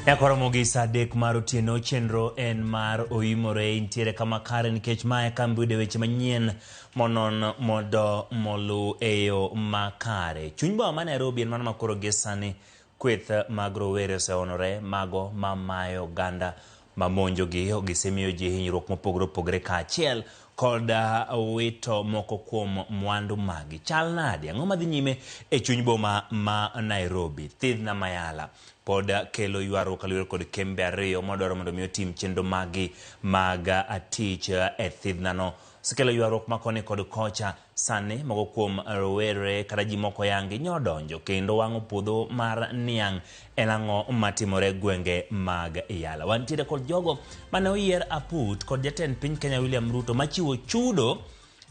Nyaka gi saa 3 mar otieno, chenro en mar oimore intiere kama kare nikech mae kambi yude weche manyien monon mondo molu e yo makare. Chuny boma ma Nairobi en mano makoro gi sani kweth mag rowere oseonore mago mamayo oganda mamonjogi gisemiyo ji hinyruok mopogore opogore kaachiel kod wito moko kuom mwandu magi. Chal nade? Ang'o madhi nyime e chuny boma ma Nairobi? Thidhna Mayala pod kelo ywaruok kaluwore kod kembe ariyo madwaro mondo mi otim chenro magi mag tich e thidhnano. Osekelo ywaruok ma koni kod kocha. Sani moko kuom rowere kata ji moko yangi nyodonjo kendo wang'o puodho mar niang' en ang'o matimore gwenge mag Yala. Wantiere kod jogo mane oyier aput kod jatend piny Kenya William Ruto machiwo chudo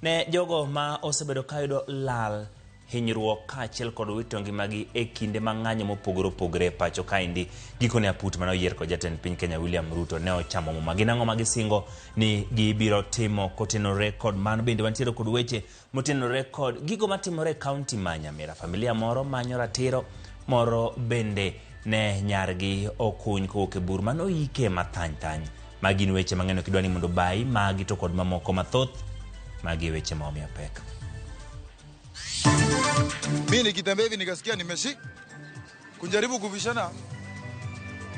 ne jogo ma osebedo kayudo lal, hinyruok kaachiel kod wito ngimagi e kinde ma ng'anyo mopogore opogore e pacho kaendi. Gikone aput mane oyier kod jatend piny Kenya William Ruto ne ochamo muma. Gin ang'o ma gisingo ni gibiro timo kotenore kod mano? Bende wantiere kod weche motenore kod gigo matimore e kaunti ma Nyamira. Familia moro manyo ratiro moro bende ne nyargi okuny kowuok e bur mane oike mathany thany. Magi gin weche mang'eny ok idwa ni mondo obayi, magi to kod mamoko mathoth. Magi e weche ma omiyo pek. Mi nikitembea hivi nikasikia nimeshi kujaribu kubishana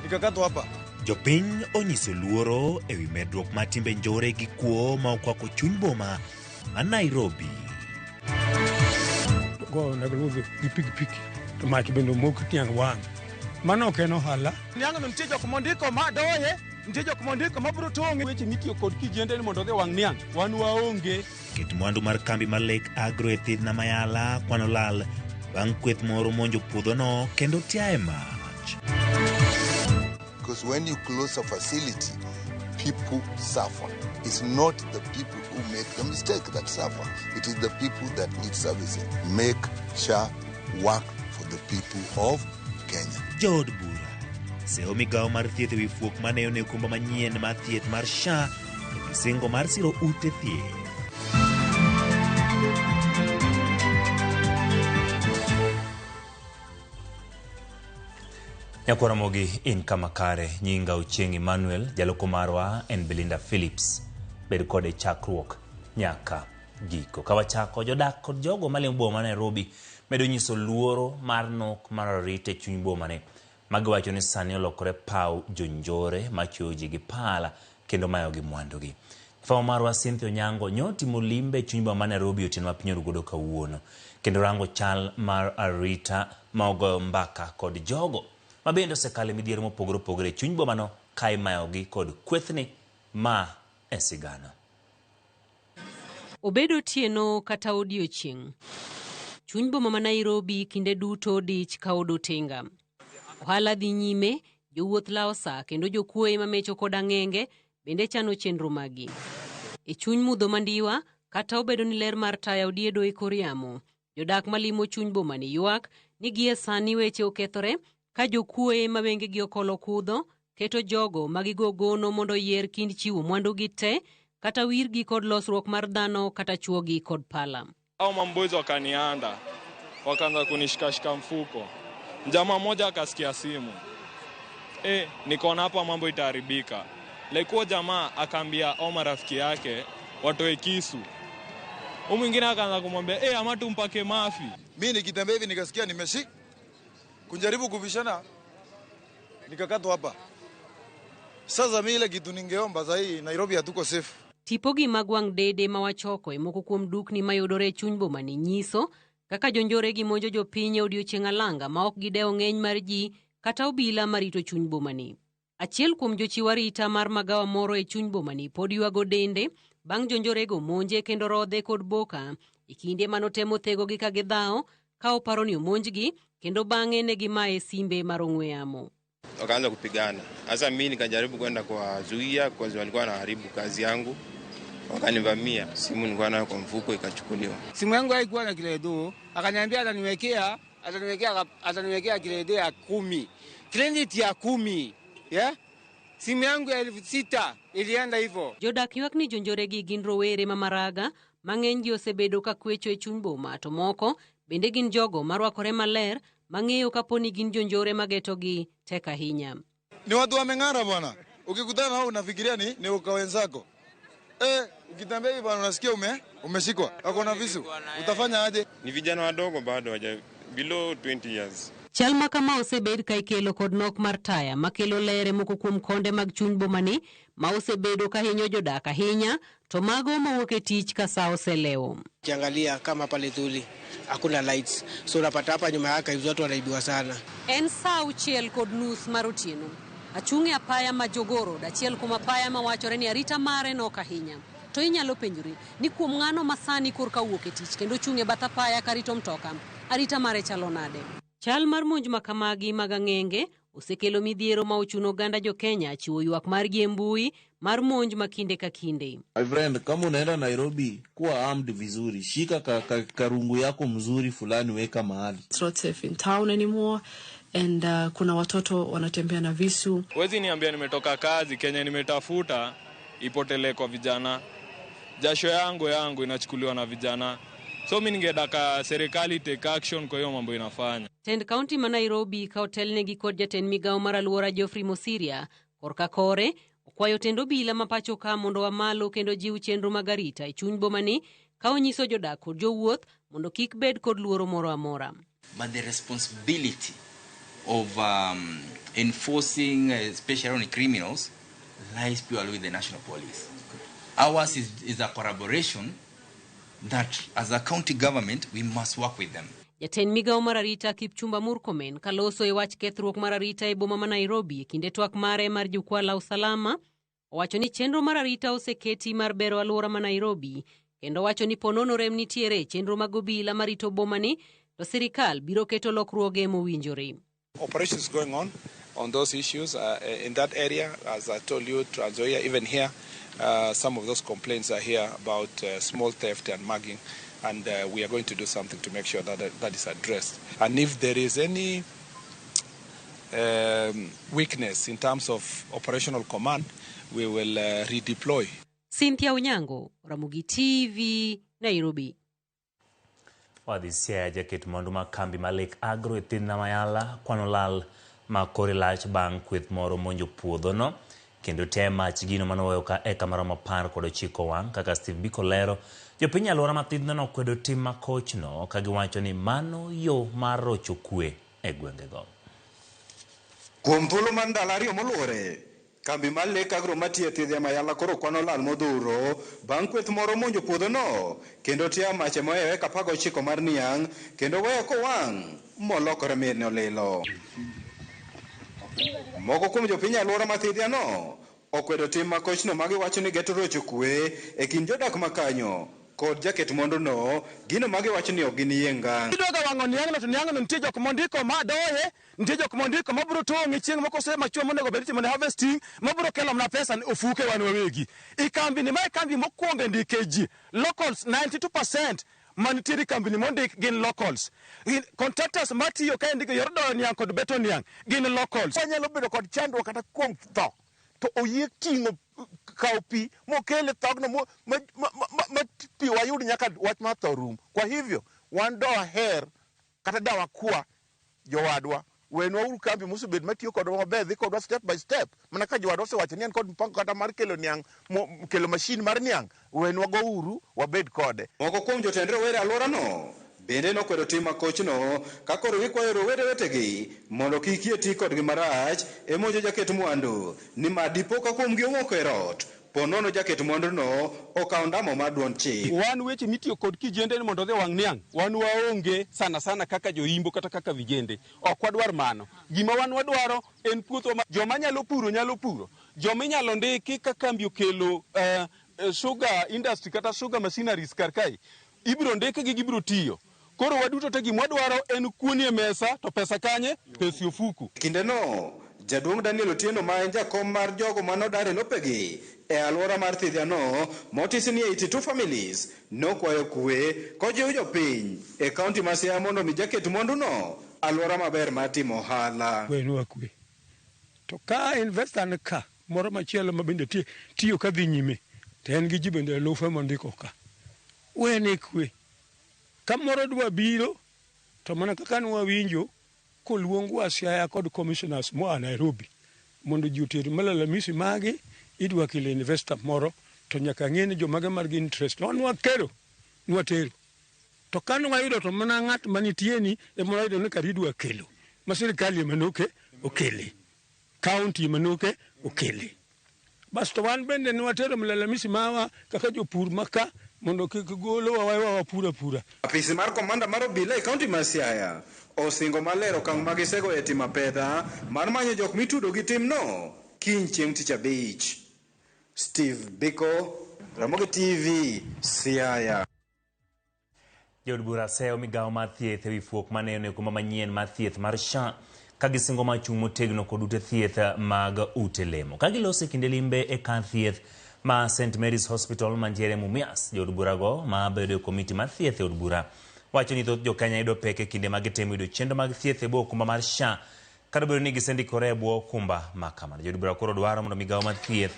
nikakatwa hapa. Jopiny onyiso luoro ewi medruok mar timbe njore gi kuo ma okwako chuny boma ma Nairobi. Go naruodho gi pikipiki to mach bende omok tiang' wang'. Mano ok en ohala. Niang'no nitie jok mondiko ma doye, nitie jok mondiko ma biro tong'e. Weche mitiyo kod kijende ni mondo odhi wang' niang', wan waonge. Ket mwandu mar kambi mar Lake Agro e thidhna Mayala kwano lal bang' kweth moro monjo puodhono kendo tiaye mach. Because when you close a facility, people suffer. It's not the people who make the mistake that suffer. It is the people that need services. Make SHA work for the people of Kenya. Jood bura seyo migawo mar thieth ewi fuok mane one okumba manyien mar thieth mar SHA to gi singo mar siro ute thieth. Nyakwara Ramogi in kama kare, nyinga Ochieng' Emmanuel, jaloko marwa en Belinda Phillips. Bed kode chakruok nyaka giko. Ka wachako, jodak kod jogo malimo boma ma Nairobi medo nyiso luoro mar nok mar arita e chuny bomani. Magiwacho ni sani olokore paw jonjore machwoyo ji gi pala kendo mayogi mwandugi. Famo marwa Cynthia Onyango nyo timo limbe e chuny boma ma Nairobi otieno ma piny orugodo kawuono kendo rango chal mar arita ma ogoyo mbaka kod jogo ma bende osekalo e midhiero mopogore opogore e chuny bomano ka imayogi kod kwethni ma e sigana. Obed otieno kata odiechieng', chuny boma ma Nairobi kinde duto dich ka od otenga. Ohala dhi nyime, jowuoth lawo sa kendo jokuoye mamecho kod ang'enge bende chano chenro maggi. E chuny mudho mandiwa, kata obedo ni ler mar taya odiedo e kor yamo, jodak malimo chuny bomani ywak ni gie sani weche okethore ka jokuoye ma wengegi okolo kudho keto jogo ma gigo gono mondo oyier kind chiwo mwandugi te kata wirgi kod losruok mar dhano kata chuogi kod pala. Hao mamboys wakanianda, wakaanza kunishikashika mfuko. Jamaa mmoja akasikia simu, nikaona hapa mambo itaharibika. Like huo jamaa akaambia hao marafiki yake watoe kisu. Huyu mwingine akaanza kumwambia, ama tumpake mafi. Mi nikitembea hivi nikasikia nimeshi kujaribu kubishana nikakatwa hapa. Sasa mi ile kitu ningeomba sahi Nairobi hatuko safe. Tipogi mag wang' dede ma wachoko e moko kuom dukni mayudore e chuny bomani nyiso kaka jonjore gi monjo jopiny e odiechieng' alanga ma ok gidewo ng'eny mar ji kata obila marito chuny bomani. Achiel kuom jochiw arita mar magawa moro e chuny bomani pod ywago dende bang' jonjorego monje kendo rodhe kod boka e kinde manotemo thegogi ka gidhawo ka oparo ni omonjgi kendo bang'e ne gimaye simbe mar ong'we yamo. Wakaanza kupigana. Sasa mimi nikajaribu kwenda kuwazuia kwa sababu walikuwa wanaharibu kazi yangu. Wakanivamia, simu nilikuwa nayo kwa mfuko ikachukuliwa. Simu yangu haikuwa na kiredo, akaniambia ataniwekea kiredo ya 10. Credit ya 10. Yeah? Simu yangu ya 6,000 ilienda hivyo. Jodak ywak ni jonjoregi gin rowere ma Maraga mang'eny gi osebedo ka kwecho e chuny boma to moko bende gin jogo marwakore maler mang'eyo kapo ni gin jonjore magetogi tek ahinya. Ni watu wameng'ara bwana. Ukikutana nao unafikiria ni uka wenzako. Ukitembea hivi bwana unasikia umeshikwa. Wako na visu. Utafanya aje? Ni vijana wadogo bado hawaja below 20 years. Chal ma kama osebed ka ikelo kod nok mar taya makelo ler moko kuom konde mag chuny bomani ma osebedo ka hinyo jodak ahinya to mago mawuok e tich ka sa oselewo. Ukiangalia kama pale Thuli hakuna lights, so unapata hapa nyuma yake hizo watu wanaibiwa sana. En sa 6:30 mar otieno. Achung' e apaya ma Jogoo Road, achiel kuom apaya mawachore ni arita mare nok ahinya. To inyalo penjori ni kuom ng'ano ma sani korka wuok e tich kendo chung' e bath apaya karito mtoka, arita mare chalo nade? Chal mar monj ma kamagi mag ang'enge osekelo midhiero ma ochuno oganda jo Kenya chiwo ywak margi e mbui mar monj ma kinde ka kinde. My friend, kama unaenda Nairobi, kuwa armed vizuri, shika karungu yako mzuri fulani weka mahali. It's not safe in town anymore and kuna watoto wanatembea na visu. Wezi niambia nimetoka kazi, Kenya nimetafuta ipotele kwa vijana. Jasho yangu inachukuliwa na vijana. So mimi ningedaka serikali take action kwa hiyo mambo inafanya. Tend county ma Nairobi ka otelnegi kod jatend migawo mar alwora Geoffrey Mosiria korka kore okwayo tend obila ma pacho ka mondo wamalo kendo jiw chenro mag arita e chuny bomani ka onyiso jodak kod jowuoth mondo kik bed kod luoro moro amora. But the responsibility of enforcing especially on criminals lies purely with the national police. Ours is a collaboration that as a county government we must work with them. Jatend migawo mar arita Kipchumba Murkomen kaloso e wach kethruok mar arita e boma ma Nairobi e kinde twak mare mar jukwaa la usalama owacho ni chenro mar arita oseketi mar bero alwora ma Nairobi kendo wacho ni ponono rem nitiere chenro mag obila marito bomani to sirikal biro keto lokruoge mowinjore. Operations going on those issues in that area, as I told you, Trans Nzoia, even here, some of those complaints are here about small theft and mugging, and we are going to do something to make sure that that is addressed. And if there is any weakness in terms of operational command, we will redeploy. Cynthia Onyango, Ramogi TV, Nairobi. Wadhi Siaya jaket mwandu mag kambi mar Lake Agro e Thidhna Mayala kwano lal ma kore lach bang' kweth moro monjo puodhono kendo te mach gino manoweyo ka eka maromo 19 wang' kaka Steve Biko lero. Jopiny alwora ma Thidhna nokwedo tim ma kochno ka giwacho ni mano yo mar rocho kwe e gwengego. Kuom thuolo mar ndalo ariyo moluwore, kambi mar Lake Agro matiyo e Thidhna Mayala koro kwano lal modhuro bang' kweth moro monjo puodhono kendo tiyo mache mohewo eka 19 mar niang' kendo weyo kowang' molokore mirni olilo. Moko kuom jopiny alwora ma Thidhna no okwedo tim ma kochno ma giwacho ni geto rocho kwe e kind jodak ma kanyo kod jaket mwanduno, gino ma giwacho ni ok giniyie ngang'. Idwa wang'o niang'no to niang'no nitie jok mondiko ma doye, nitie jok mondiko mabiro tong'e chieng' moko ose machwo monego bed itimo ne harvesting, mabiro kelo mana pesa ni ofuke wan wawegi. I kambi ni mae kambi mokwongo e ndike ji, locals 92% manitiere kambi ni mondik gin locals. Contractors matiyo ka indiko yor doyo niang' kod beto niang' gin locals. Wanyalo bedo kod chandruok kata kuom tho, to oyie ting'o kawo pi mokele thogno ma pi wayud nyaka wach mar tho rum. Kwa hivyo wan dowaher kata dawakwa jowadwa wenwa uru kambi mosebet matiyo kodwa maber dhi kodwa step by step mana ka jowadwa osewacho ni en kod mpango kata mar kelo niang' kelo mashin mar niang' wenwa go uru wabed kode. Moko kuom jotend rowere alworano bende nokwedo tim ma kochno ka koro gikwayo rowere wetegi mondo kik yie ti kodgi marach e monjo jaket mwandu nimar dipo ka kuomgi owuok e rot po nono jaket mwanduno okawo ndamo mar duond chik. Wan weche mitiyo kod kijende ni mondo odhi owang' niang' wan waonge sana sana kaka joimbo kata kaka vijende ok wadwar mano. Gima wan wadwaro en puothwa ma joma nyalo puro nyalo puro, joma inyalo ndiki ka kambi okelo sugar industry kata sugar machineries kar kae ibiro ndikgi gibiro tiyo. Koro waduto te gima wadwaro en kuon e mesa to pesa kanye? Pesa e ofuku. Kindeno jaduong' Daniel Otieno ma en jakom mar jogo manodar e lopegi e alwora mar Thidhna motisi ni 82 families nokwayo kwe kojiwo jopiny e kaunti ma Siaya mondo mi jaket mwanduno alwora maber mar timo ohala. Wenwa kwe. To ka investor ni ka moro machielo ma bende tiyo ka dhi nyime to en gi ji bende elufe mondiko ka. Wene kwe. Kamoro dwa biro to mana kaka nwawinjo koluongwa Siaya kod commissioners moa Nairobi mondo ji oter malalamishi magi idwa kelo investor moro to nyaka ng'e ni jomage mar gi interest wan wakelo nwatero to ka nwayudo to mana ng'at manitie ni ema wayudo ni kar idwa kelo ma sirikal ema noke okele county ema noke okele bas to wan bende nwatero malalamishi mawa kaka jopur maka mondo kik golowa wawewa wapur apura. Apisi mar komanda mar obila e kaunti ma Siaya osingo maler okang' ma gisego e timo apedha mar manyo jok mitudo gi timno kiny chieng' tich abich. Steve Biko, Ramogi TV, Siaya. Jood bura seyo migawo mar thieth ewi fuok mane onego okumba manyien mar thieth mar SHA ka gisingo mar chung' motegno kod ute thieth mag ute lemo. Ka giloso e kinde limbe e kar thieth ma St Mary's Hospital mantiere Mumias, jood burago ma bedo e komiti mar thieth e od bura wacho ni thoth jokenya yudo pek e kinde ma gitemo yudo chenro mag thieth e bwo okumba mar SHA kata obedo ni gisendikore e bwo okumba ma kamano. Jood bura koro dwaro mondo migawo mar thieth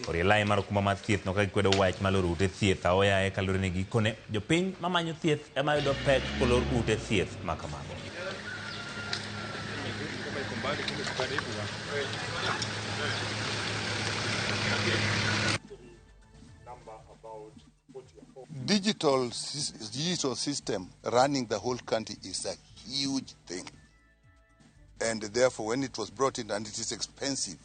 orie lai mar okumba mar thieth no ka gikwedo wach mar loro ute thieth aoyaye kaluwore ni gikone jopiny mamanyo thieth ema yudo pek kolor ute thieth ma kamago. Digital system running the whole country is a huge thing. And therefore, when it was brought in, and it is expensive,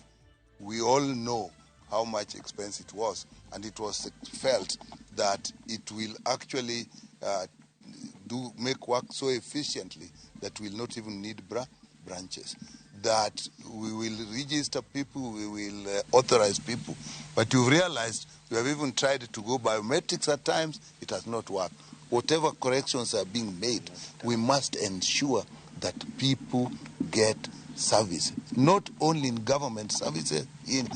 we all know how much expense it was. And it was felt that it will actually make work so efficiently that we'll not even need branches. That we will register people, we will authorize people. But you've realized we have even tried to go biometrics at times, it has not worked. Whatever corrections are being made, we must ensure that people get service, not only in government services, in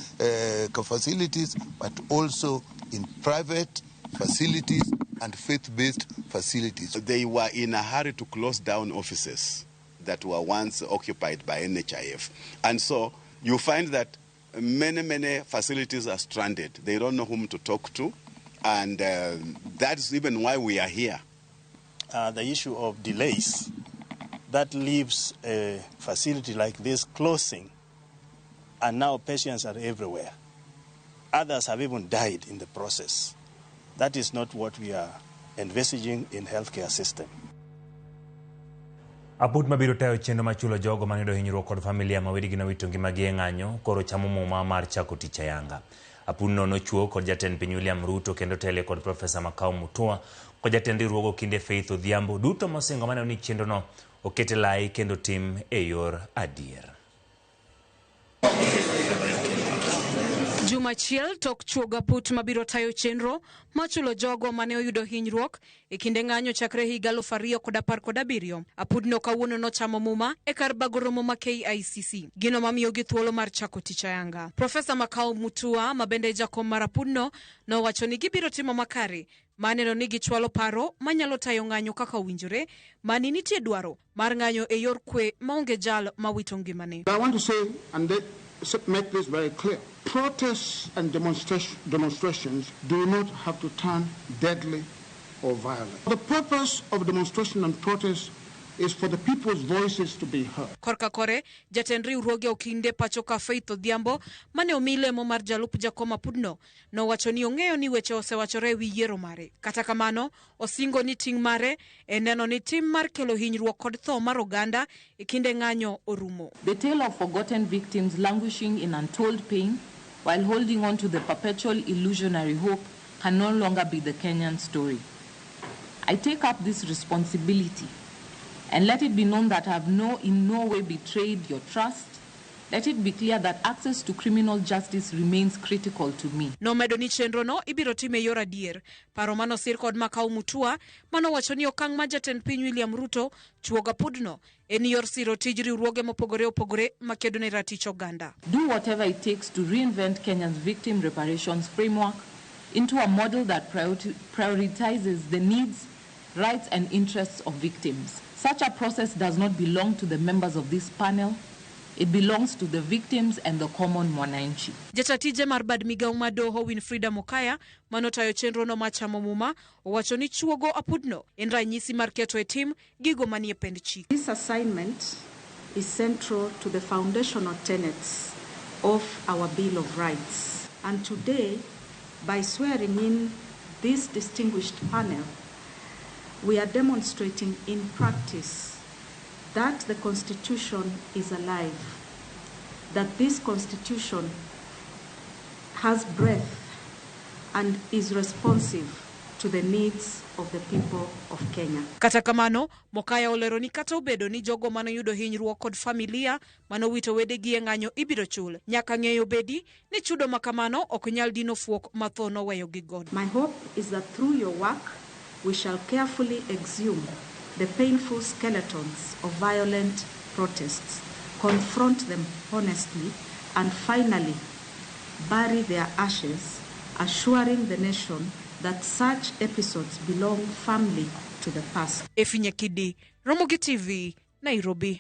facilities, but also in private facilities and faith-based facilities. They were in a hurry to close down offices that were once occupied by NHIF. And so you find that many, many facilities are stranded. They don't know whom to talk to. And that's even why we are here. The issue of delays that leaves a facility like this closing, and now patients are everywhere. Others have even died in the process. That is not what we are envisaging in healthcare system. Aput mabiro tayo chenro mar chulo jogo mane oyudo hinyruok kod familia ma wedegi nowito ngimagi e ng'anyo koro chamo muma mar chako tich ayanga. Apudno nochuo kod jatend piny William Ruto kendo tele kod Profesa Makau Mutua kod jatend riwruog okinde Faith Odhiambo duto mosingo maneno ni chenrono oket e lai kendo tim e yor adier. Juma achiel tok chuogo aput mabiro tayo chenro machulo jogo mane oyudo hinyruok e kinde ng'anyo chakre higa 2017. Apudno kawuono nochamo muma e kar bago romo ma KICC, gino mamiyogi thuolo mar chako tich ayanga. Profesa Makau Mutua ma bende jakom mar apudno nowacho ni gibiro timo makare maneno ni gichwalo paro manyalo tayo ng'anyo kaka owinjore mani nitie dwaro mar ng'anyo e yor kwe maonge jal mawito ngimane. I want to say and make this very clear. Protests and demonstrations do not have to turn deadly or violent. The purpose of demonstration and protest is for the people's voices to be heard. Korka kore, jatend riwruoge okinde pacho ka Faith Odhiambo mane omi lemo mar jalup jakom apudno nowacho ni ong'eyo ni weche osewachore ewi yiero mare. Kata kamano, osingo ni ting' mare en neno ni tim mar kelo hinyruok kod tho mar oganda e kinde ng'anyo orumo. The tale of forgotten victims languishing in untold pain while holding on to the perpetual illusionary hope can no longer be the Kenyan story. I take up this responsibility and let it be known that I have in no way betrayed your trust. Let it be clear that access to criminal justice remains critical to me. Nomedo ni chenrono ibiro tim e yor adier. Paro manosir kod Makau Mutua manowacho ni okang' ma jatend piny William Ruto chuogo apudno en yor siro tij riwruoge mopogore opogore makedo ne ratich oganda. Do whatever it takes to reinvent Kenya's victim reparations framework into a model that prioritizes the needs, rights and interests of victims. Such a process does not belong to the members of this panel. It belongs to the victims and the common mwananchi. Jatatije mar bad migawo mar doho Winfrida Mokaya manotayo chenrono mar chamo muma owacho ni chuogo apudno en ranyisi mar keto e tim gigo manie pend chik. This assignment is central to the foundational tenets of our Bill of Rights. And today, by swearing in this distinguished panel, we are demonstrating in practice that the Constitution is alive, that this Constitution has breath and is responsive to the needs of the people of Kenya. Kata kamano, Mokaya olero ni kata obedo ni jogo manoyudo hinyruok kod familia manowito wedegi e ng'anyo ibiro chul, nyaka ng'eyo bedi ni chudo ma kamano ok nyal dino fuok ma tho noweyo gi godo. My hope is that through your work, we shall carefully exhume the painful skeletons of violent protests, confront them honestly, and finally bury their ashes, assuring the nation that such episodes belong firmly to the past. Efinye Kidi, Ramogi TV, Nairobi.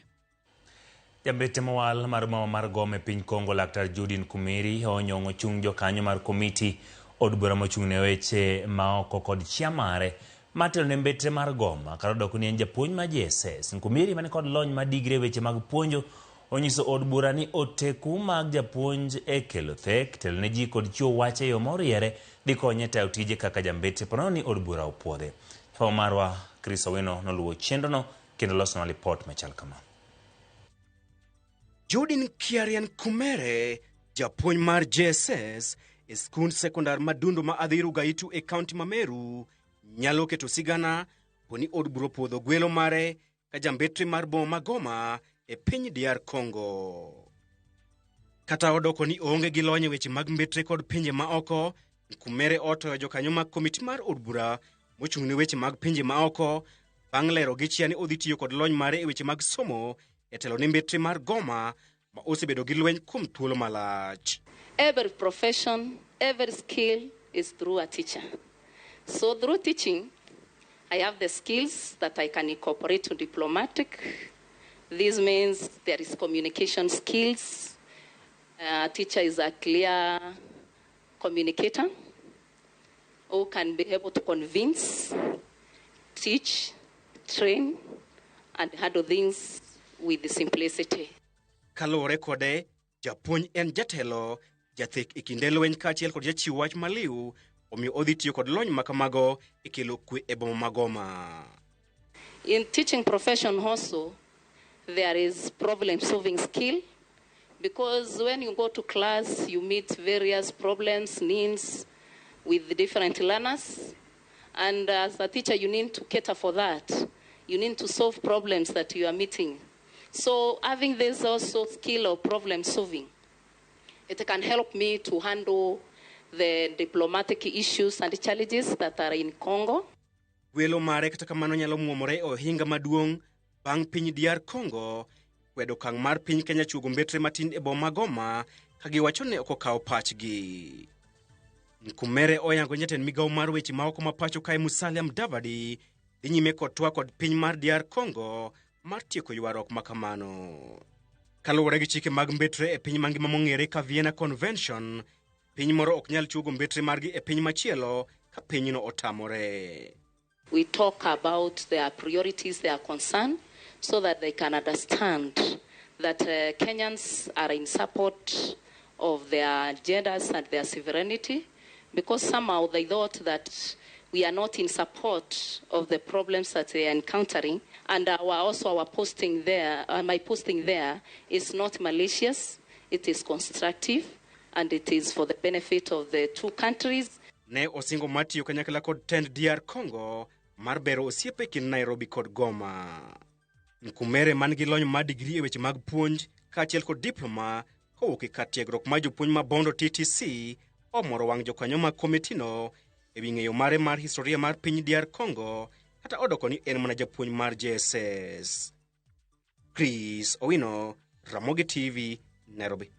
Jambete mowal mar boma mar Goma e piny Congo Laktar Judin Kumiri onyong'o chung' jokanyo mar komiti od bura mochung' ne weche maoko kod chia mare matelo ne mbetre mar Goma kar odoko ni en japuonj ma JSS. Nkumiri mani kod lony mar digri e weche mag puonjo onyiso od bura ni oteku mag japuonj e kelo thek, telo ne ji kod chiwo wach e yo moriere dhi konye tayo tije kaka jambetre ponono ni od bura opuodhe. Jafuambo marwa Chris Owino noluwo chenrono kendo losonwa lipot machal kama. Judin Kiarian Kumere, japuonj mar JSS e skund sekondar Madundo ma Adhiru Gaitu e kaunti ma Meru, nyalo keto sigana poni od bura opuodho gwelo mare ka jambetre mar boma ma Goma e piny DR Congo. Kata odoko ni oonge gi lony e weche mag mbetre kod pinje ma oko, Nkumere otoyo jokanyo mag komiti mar od bura mochung' ne weche mag pinje ma oko bang' lero gi chia ni odhi tiyo kod lony mare e weche mag somo e telo ne mbetre mar Goma ma osebedo gi lweny kuom thuolo malach. Every profession, every skill is through a teacher. So through teaching, I have the skills that I can incorporate to diplomatic. This means there is communication skills. A teacher is a clear communicator who can be able to convince, teach, train, and handle things with simplicity. Kaluwore kode, japuonj en jatelo, jathek e kinde lweny kaachiel kod jachiw wach maliw, omiyo odhi tiyo kod lony makamago e kelo kwe e boma ma Goma. In teaching profession also, there is problem-solving skill, because when you go to class, you meet various problems, needs with different learners, and as a teacher, you need to cater for that. You need to solve problems that you are meeting. So having this also skill of problem solving, it can help me to handle the diplomatic issues and challenges that are in Congo. Gwelo mare kata kamano nyalo muomore e ohinga maduong' bang' piny DR Congo kwedo okang' mar piny Kenya chuogo mbetre matin e boma ma Goma ka giwacho ne ok okawo pachgi. Nkumere oyango ni jatend migawo mar weche maoko ma pacho kae Musalia Mudavadi dhi nyime kod twak kod piny mar DR Congo mar tieko ywaruok ma kamano. Kaluwore gi chike mag mbetre e piny mangima mong'ere ka Vienna Convention, piny moro ok nyal chuogo mbetre margi e piny machielo ka pinyno otamore. We talk about their priorities, their concern, so that they can understand that Kenyans are in support of their agendas and their sovereignty, because somehow they thought that we are not in support of the problems that they are encountering. And our posting there, my posting there is not malicious, it is constructive, and it is for the benefit of the two countries. Ne osingo mar tiyo kanyakla kod tend DR Congo mar bero osiepe kind Nairobi kod Goma. Nkumere man gi lony mar digri e weche mag puonj kaachiel kod diploma kowuok e kar tiegruok mar jopuonj ma Bondo TTC omoro wang' jokanyo mag komitino e wi ng'eyo mare mar historia mar piny DR Congo kata odoko ni en mana japuonj mar JSS. Chris Owino, Ramogi TV, Nairobi.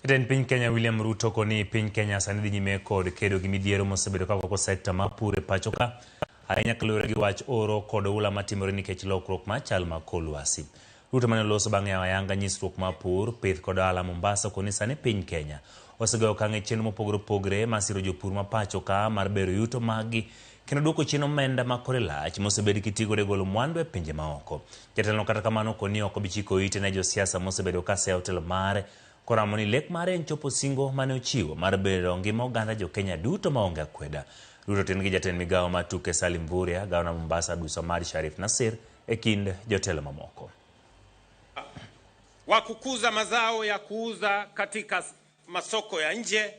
Jatend piny Kenya William Ruto koni piny Kenya sani dhi nyime kod kedo gi midhiero mosebedo ka kwako sekta mar pur e pacho ka, ahinya kaluwore gi wach oro kod oula matimore nikech lokruok mar chal mar kor lwasi. Ruto mane oloso bang' yawo ayanga nyisruok mar pur, pith kod ohala Mombasa koni sani piny Kenya osegoyo okang' e chenro mopogore opogore mar siro jopur ma pacho ka mar bero yuto maggi kendo duoko chien omenda ma kore lach mosebed kitigodo e golo mwandu e pinje maoko. Jatelono kata kamano koni ok obi chiko ite ne josiasa mosebedo ka seyo telo mare Koramo ni lek mare en chopo singo mane ochiwo mar bero ngima oganda jo-Kenya duto maonge akweda. Ruto oten gi jatend migawo mar tuke Salim Mvurya, gavana Mombasa Abdulswamad Sharif Nassir e kind jotelo mamoko. Wa kukuza mazao ya kuuza katika masoko ya nje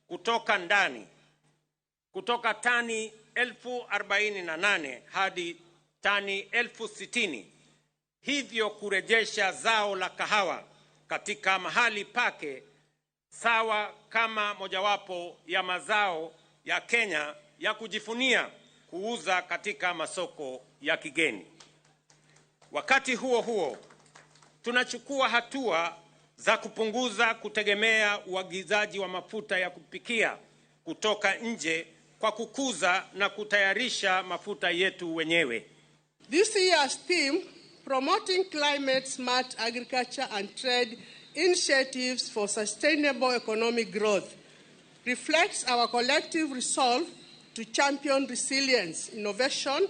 kutoka ndani, kutoka tani 48,000 hadi tani 60,000, hivyo kurejesha zao la kahawa katika mahali pake sawa kama mojawapo ya mazao ya Kenya ya kujifunia kuuza katika masoko ya kigeni. Wakati huo huo, tunachukua hatua za kupunguza kutegemea uagizaji wa mafuta ya kupikia kutoka nje kwa kukuza na kutayarisha mafuta yetu wenyewe. This year's theme, Promoting Climate Smart Agriculture and Trade Initiatives for Sustainable Economic Growth, reflects our collective resolve to champion resilience, innovation,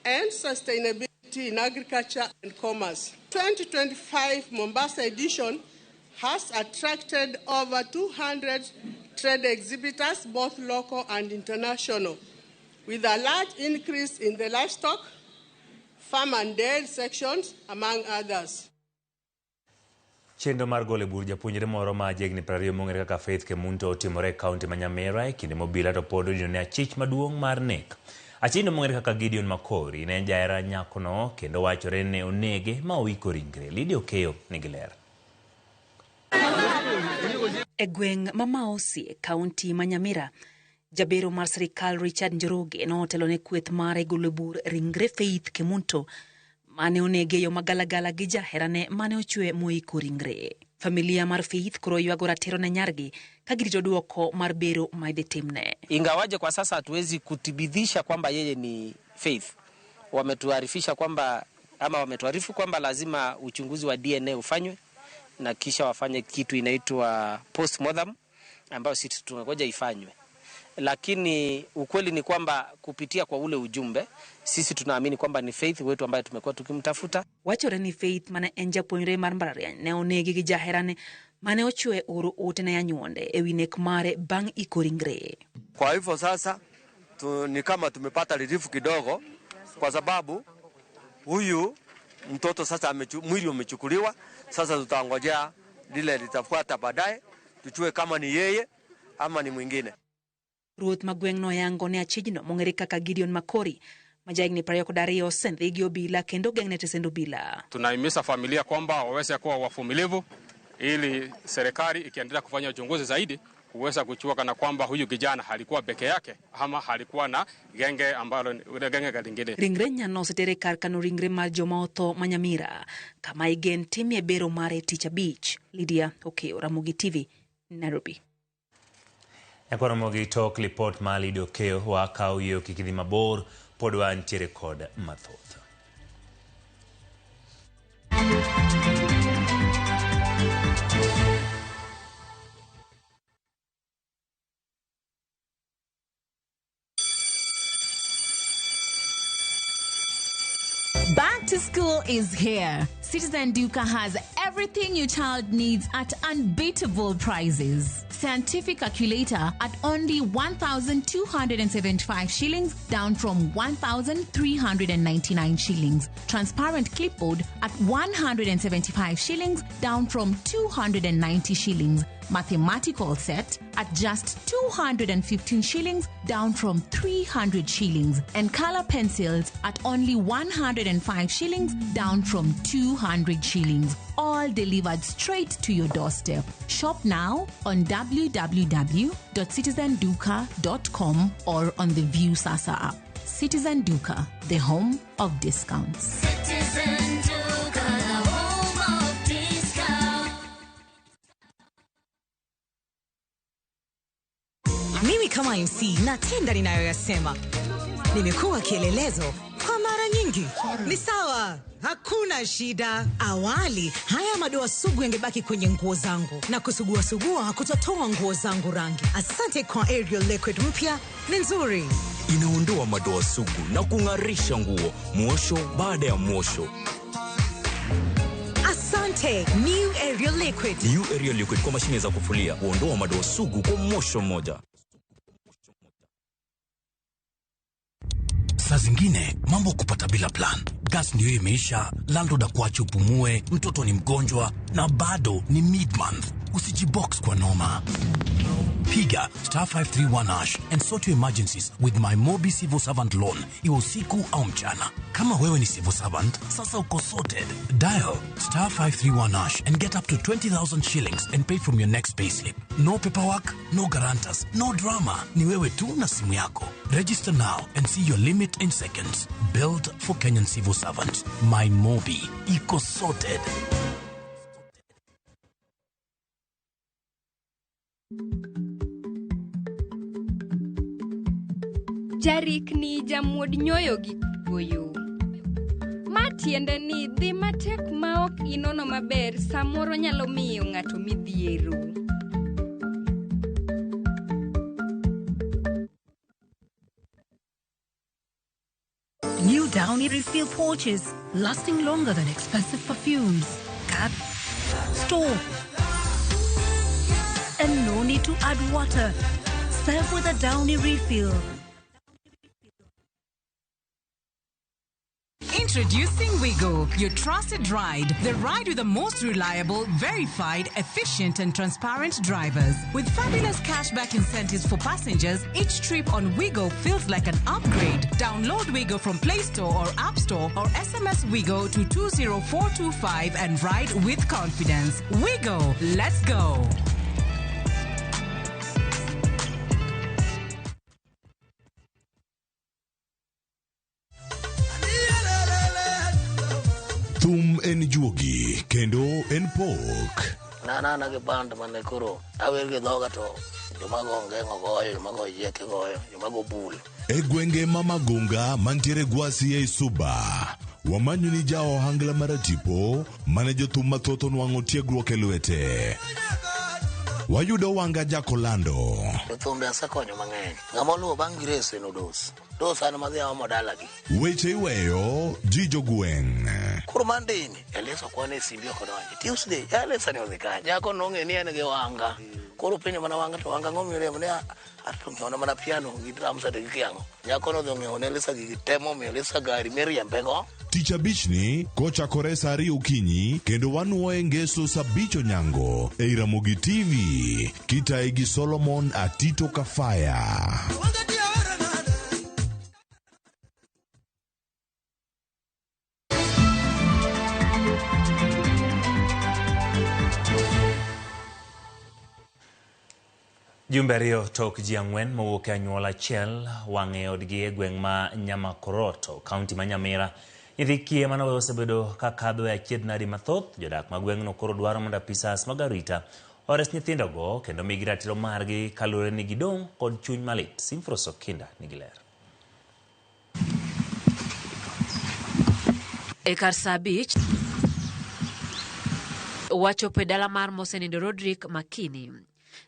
and sustainability in agriculture and commerce. 2025 Mombasa edition has attracted over 200 trade exhibitors, both local and international, with a large increase in the livestock, farm and dairy sections, among others. Chenro mar golo e bur japuonjre moro ma jahigni 20 mong'ere kaka Faith Kemunto otimore e kaunti ma Nyamira e kinde mobila to pod odinone achich maduong' mar nek. Achijno mong'ere kaka Gideon Makori ne en jahera nyakono kendo wachore ni ne onege ma oiko ringre. Lydia Okeyo nigi ler. E gweng' ma Maosi e kaunti ma Nyamira, jabero mar sirikal Richard Njoroge notelo ne kweth mare golo e bur ringre Faith Kemunto mane onege e yo magalagala gi jaherane mane ochwe moiko ringre. Familia mar Faith koro ywago ratiro ne nyargi ka girito duoko mar bero ma idhi timne. Ingawaje kwa sasa hatuwezi kutibidhisha kwamba yeye ni Faith. Wametuarifisha kwamba ama wametuarifu kwamba lazima uchunguzi wa DNA ufanywe na kisha wafanye kitu inaitwa postmortem ambayo sisi tunangoja ifanywe. Lakini ukweli ni kwamba kupitia kwa ule ujumbe sisi tunaamini kwamba ni Faith wetu ambaye tumekuwa tukimtafuta. Wachore ni Faith mane en japuonjre mar mbalariany ne onegi gi jaherane mane ochwe oro ote ne anyuonde ewi nek mare bang' iko ringre. Kwa hivyo sasa ni kama tumepata relief kidogo kwa sababu huyu mtoto sasa mwili umechukuliwa. Sasa tutangojea lile litafuata baadaye tujue kama ni yeye ama ni mwingine. Ruoth ma gweng'no yango ne achijno mong'ere kaka Gideon Makori ma jahigni 22 osendhi gi obila kendo ogeng'ne tesend obila. Tunahimiza familia kwamba waweze kuwa wavumilivu ili serikali ikiendelea kufanya uchunguzi zaidi kuweza kujua kana kwamba huyu kijana alikuwa peke yake ama alikuwa na genge ambalo genge lingine. Ringre nyano osetere kar kano ringre mar joma otho ma Nyamira kama igen timie bero mare tich abich. Lydia Okeyo, Ramogi TV, Nairobi. Nyakwar tok lipot ma Lydia Okeyo wakaw yo kik idhi mabor pod wantiere kod mathoth. Back to school is here. Citizen Duka has everything your child needs at unbeatable prices. Scientific calculator at only 1,275 shillings, down from 1,399 shillings. Transparent clipboard at 175 shillings, down from 290 shillings. Mathematical set at just 215 shillings, down from 300 shillings. And color pencils at only 105 shillings, down from 200 shillings. All delivered straight to your doorstep. Shop now on www.citizenduka.com or on the Viusasa app. Citizen Duka, the home of discounts. Citizen Duka, the home of discounts. Mimi kama MC natenda ninayoyasema. Nimekuwa kielelezo kwa mara nyingi. Ni sawa, hakuna shida. Awali haya madoa sugu yangebaki kwenye nguo zangu na kusugua sugua hakutatoa nguo zangu rangi. Asante kwa Ariel Liquid mpya, ni nzuri. Inaondoa madoa sugu na kung'arisha nguo, mwosho baada ya mwosho. Asante Yote. New Ariel Liquid. New Ariel Liquid kwa mashine za kufulia huondoa madoa sugu kwa mosho mmoja. Saa zingine mambo kupata bila plan. Gas ndiyo imeisha, landlord akuache upumue, mtoto ni mgonjwa na bado ni mid-month. Usijibox kwa noma. Piga star 531 hash and sort your emergencies with my Mobi Civil Servant Loan, iwe usiku au mchana. Kama wewe ni civil servant, sasa uko sorted. Dial star 531 hash and get up to 20,000 shillings and pay from your next payslip. No paperwork, no guarantors, no drama. Ni wewe tu na simu yako. Register now and see your limit in seconds. Built for Kenyan civil servants. My Mobi. Iko sorted. Jarikni jamuod nyoyo gi kuoyo. Ma tiende ni dhi matek ma ok inono maber samoro nyalo miyo ng'ato midhiero. New Downy refill pouches, lasting longer than expensive perfumes. Cut, store, and no need to add water. Serve with a Downy refill. Introducing Wigo, your trusted ride. The ride with the most reliable, verified, efficient, and transparent drivers. With fabulous cashback incentives for passengers, each trip on Wigo feels like an upgrade. Download Wigo from Play Store or App Store or SMS Wigo to 20425 and ride with confidence. Wigo, let's go. Thum en juogi kendo en pok. An gi band mane koro awer gi dhoga to joma go ongeng'o goyo, joma go yieke goyo, joma go bul. E gwenge ma Magunga mantiere Gwasi ei Suba, wamanyo ni ja ohangla maratipo mane jothum mathoth onwang'o tiegruok e lwete. Wayudo Wanga Jakolando. Jothumbe asekonyo mang'eny. Ng'ama oluwo bang' Grace en Odos. Dos an madhi aomo dalagi. Weche iweyo ji jogweng'. Koro Monday ni, Elisa kwane e simbi ok odonji. Tuesday, Elisa ni odhi kanye? Nyako nong'e ni en gi Wanga. Koro penjo mana Wanga to Wanga ng'o miremo ne ato ng'iewo mana piano gi drums ate gi kiang'o. Nyako nodhi ong'iewo ne Elisa gigi te momiyo Elisa gari miriembego. Tich abichni kochakore saa 2 okinyi kendo wanuoye ngeso saa 5 onyango ei Ramogi TV kitaye gi Solomon Atito Kafaya. Jumbe ariyo tok ji 4 mowuok e anyuola achiel wang' e odgi e gweng' ma Nyamakoroto, kaunti ma Nyamira. Nyithi kiye manowe osebedo ka kadho e achiedh nadi mathoth. Jodak ma gweng'no koro dwaro mondo apisas mag arita ores nyithindogo kendo migi ratiro margi kaluwore ni gidong' kod chuny malit. Simfros Okinda nigi ler. E kar saa 5 wachopo e dala mar mosenindo Rodrick Makini,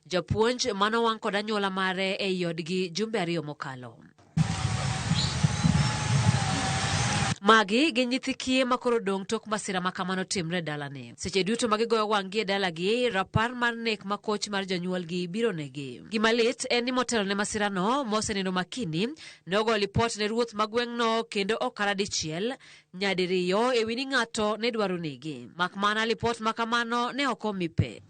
japuonj manowang' kod anyuola mare ei odgi jumbe 2 mokalo. Magi gin nyithi kiye ma koro dong' tok masira ma kamano timre dalane. Seche duto ma gigoyo wang'gi e dalagi, rapar mar nek ma koch mar jonyuolgi biro negi. Gima lit en ni motelo ne masirano, mosenindo Makini nogo lipot ne ruoth ma gweng'no kendo okara dichiel nyadiriyo ewi ni ng'ato ne dwaro negi. Mak mana lipot ma kamano ne ok omi pe.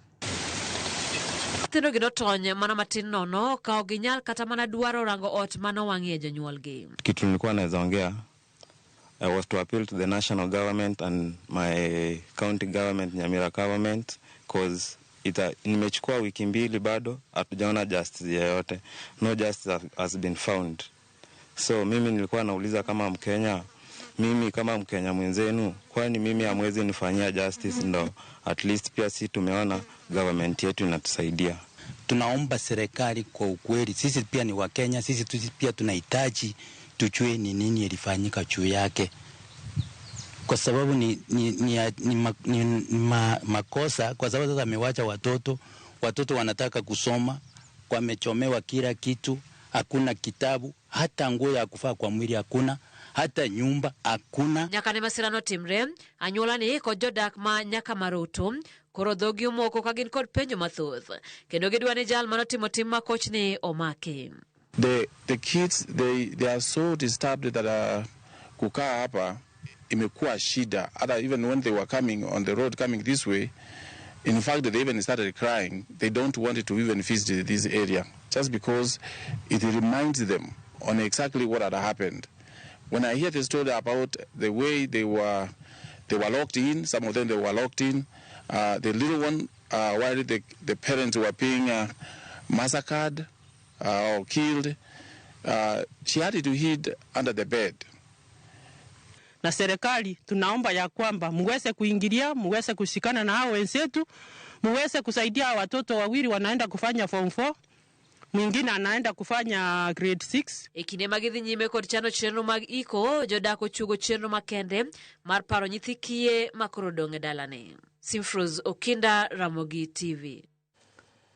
Nyithindo gi notony mana matin nono ka ok ginyal kata mana dwaro rango ot manowang'ie jonyuolgi. Kitu nilikuwa naweza ongea, I was to appeal to the national government and my county government, Nyamira government, cause nimechukua wiki 2 bado hatujaona justice yoyote. No justice has been found. So mimi nilikuwa nauliza kama Mkenya, mimi kama Mkenya mwenzenu, kwani mimi hamwezi nifanyia justice? Ndo at least pia si tumeona government yetu inatusaidia. Tunaomba serikali kwa ukweli, sisi pia ni Wakenya, sisi pia tunahitaji tujue ni nini ilifanyika juu yake, kwa sababu ni makosa, kwa sababu sasa amewacha watoto wanataka kusoma, wamechomewa kila kitu, hakuna kitabu, hata nguo ya kuvaa kwa mwili hakuna, hata nyumba hakuna. Nyaka ne masirano timre, anyuola ni kod jodak ma nyaka Maroto koro dhogi omoko ka gin kod penjo mathoth kendo gidwa ni jal manotimo tim makochni omaki. The kids they are so disturbed that kukaa hapa imekuwa shida. Hata even when they were coming on the road coming this way, in fact they even started crying. They don't want to even visit this area just because it reminds them on exactly what had happened. When I hear the story about the way they were locked in, some of them they were locked in, the little one, while the parents were being massacred or killed, she had to hid under the bed. Na serikali tunaomba ya kwamba muweze kuingilia, muweze kushikana na hao wenzetu, muweze kusaidia watoto wawili wanaenda kufanya form 4, mwingine anaenda kufanya grade 6. E kinde ma gidhi nyime kod chano chenro mag iko, jodak ochuogo chenro makende mar paro nyithi kiye ma koro odong' e dalane. Simfrose Okinda, Ramogi TV.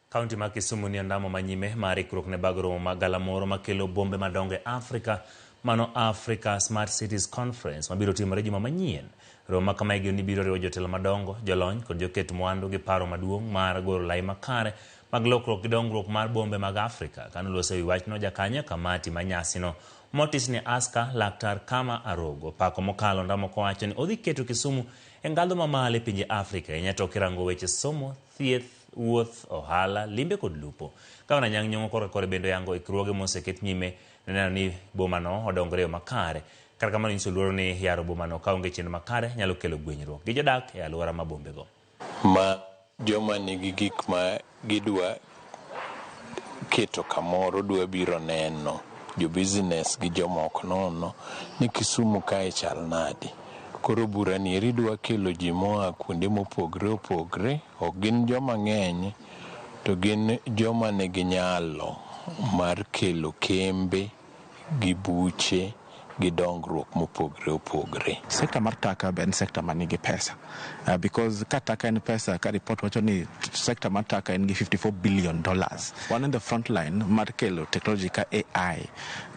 Kaunti ma Kisumu ni ondamo manyime mar ikruok ne bago romo mag galamoro makelo bombe madongo e Afrika mano Africa Smart Cities Conference mabiro timore juma manyien. Romo ma kama igeno ni biro riwo jotelo madongo, jolony kod joket mwandu gi paro maduong' mar goro lai makare mag lokruok gi dongruok mar bombe mag Afrika. Kanoloso ewi wachno jakanyo e kamati ma nyasino motis ni Aska Laktar Kama Arogo pako mokalo ndamo kowacho ni odhi keto Kisumu e ngadho mamalo e pinje Afrika ahinya to kirango weche somo, thieth, wuoth, ohala, limbe kod lupo. Gavana Anyang' Nyong'o korka kore bende oyango ikruoge moseket nyime ne neno ni bomano odongore e yo makare. Kata kamano nyiso luoro ni yaro bomano kaonge chenro makare nyalo kelo gwenyruok gi jodak e alwora ma bombego. Ma joma nigi gik ma gidwa keto kamoro dwa biro neno jo business gi jomoko nono ni Kisumu kae chal nadi. Koro bura ni eri dwa kelo ji moa kuonde mopogre opogre, ok gin joma ng'eny to gin joma nigi nyalo mar kelo kembe gi buche gi dongruok mopogre opogre. Sekta mar taka be en sekta manigi pesa because ka taka en pesa ka report wacho ni sekta mar taka en gi $54 billion. Wan in the front line mar kelo technology ka AI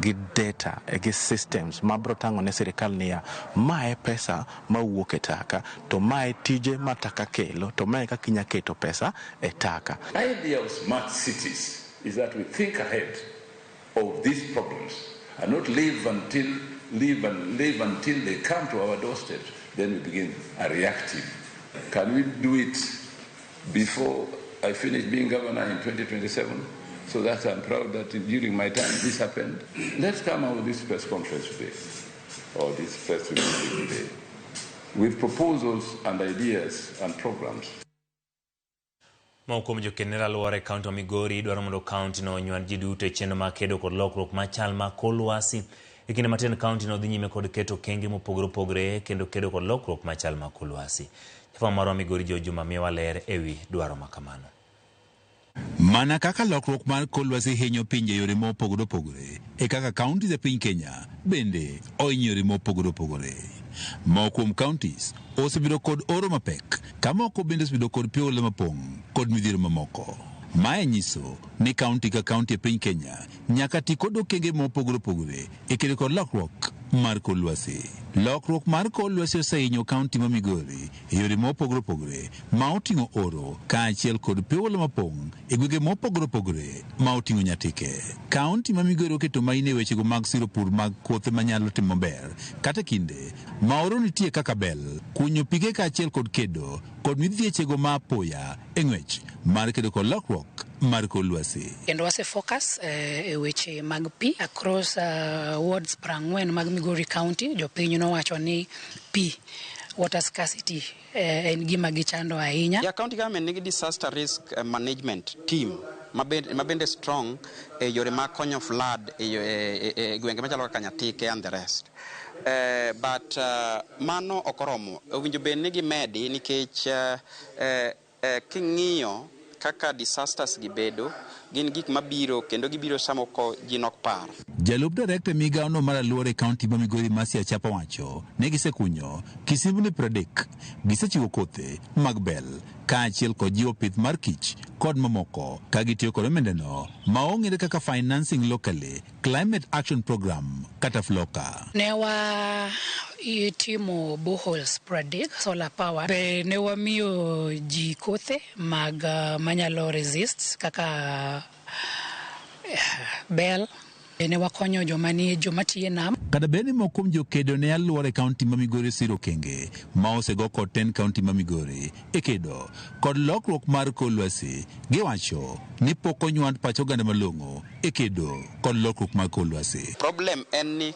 gi data gi systems mabro tang'o ne sirikal niya mae pesa mawuok e taka to mae tije ma taka kelo to mae kaka inya keto pesa e taka. Idea of smart cities is that we think ahead of these problems and not live and live until they come to our doorsteps. Then we begin a reactive. Can we do it before I finish being governor in 2027? So that I'm proud that during my time this happened. Let's come out with this press conference today, or this press meeting today, with proposals and ideas and programs. Moko kuom jokenner alwora e kaunti ma Migori dwaro mondo kaunti no onywand ji duto e chenro mar kedo kod lokruok machal mar kor lwasi. E kinde matin kaunti no dhi nyime kod keto okenge mopogore opogore kendo kedo kod lokruok machal mar kor lwasi. Jafwambo marwa Migori Joe Juma miyowa ler ewi dwaro ma kamano. Mana kaka lokruok mar kor lwasi hinyo pinje yore mopogore opogore, e kaka counties e piny Kenya bende ohinyo yore mopogore opogore. Moko kuom counties osebedo kod oro mapek, ka moko bende osebedo kod pi oula mapong' kod midhiero mamoko. Mae nyiso ni kaunti ka kaunti e piny Kenya nyaka ti kod okenge mopogore opogore e kedo kod lokruok mar kor lwasi. Lokruok mar kor lwasi osehinyo kaunti ma Migori e yore mopogore opogore ma oting'o oro kaachiel kod pi oula mapong' e gwenge mopogore opogore ma oting'o Nyatike. Kaunti ma Migori oketo maino e wechego mag siro pur mag kothe manyalo timo maber kata kinde ma oro nitie kaka bel, kunyo pige kaachiel kod kedo kod midhiechego ma apoya e ng'wech mar kedo kod lokruok mar kor lwasi. Kendo wase focus e weche mag pi across wards 40 mag Migori County. Jopiny nowacho ni pi, water scarcity, en gima gichando ahinya. Yeah, county government nigi disaster risk management team mabende strong e yore mag konyo flood e gwenge machalo kaka Nyatike and the rest. But mano ok oromo. Owinjo bed ni gimedi nikech king'iyo kaka disasters gi bedo, gin gik mabiro kendo gibiro samoko ji nok par. Jalup direkta e migawono mar alwora e kaunti ma Migori Mercy Achapa wacho ni gisekunyo kisimbni 30, gisechiwo kothe mag bel kaachiel kod jiwo pith mar kich kod mamoko ka gitiyo kod omendano ma ong'ere kaka Financing Locally Climate Action Program kata FLLoCA. Ne wa timo boreholes 30 solar power. Be ne wamiyo ji kothe mag manyalo resist kaka bel. Ne wakonyo joma nie joma tiyo e nam. Kata bed ni moko kuom jokedo ne alwora e kaunti ma Migori siro okenge ma osego kod tend kaunti ma Migori e kedo kod lokruok mar kor lwasi, giwacho ni pok onywand pach oganda malong'o e kedo kod lokruok mar kor lwasi. Problem en ni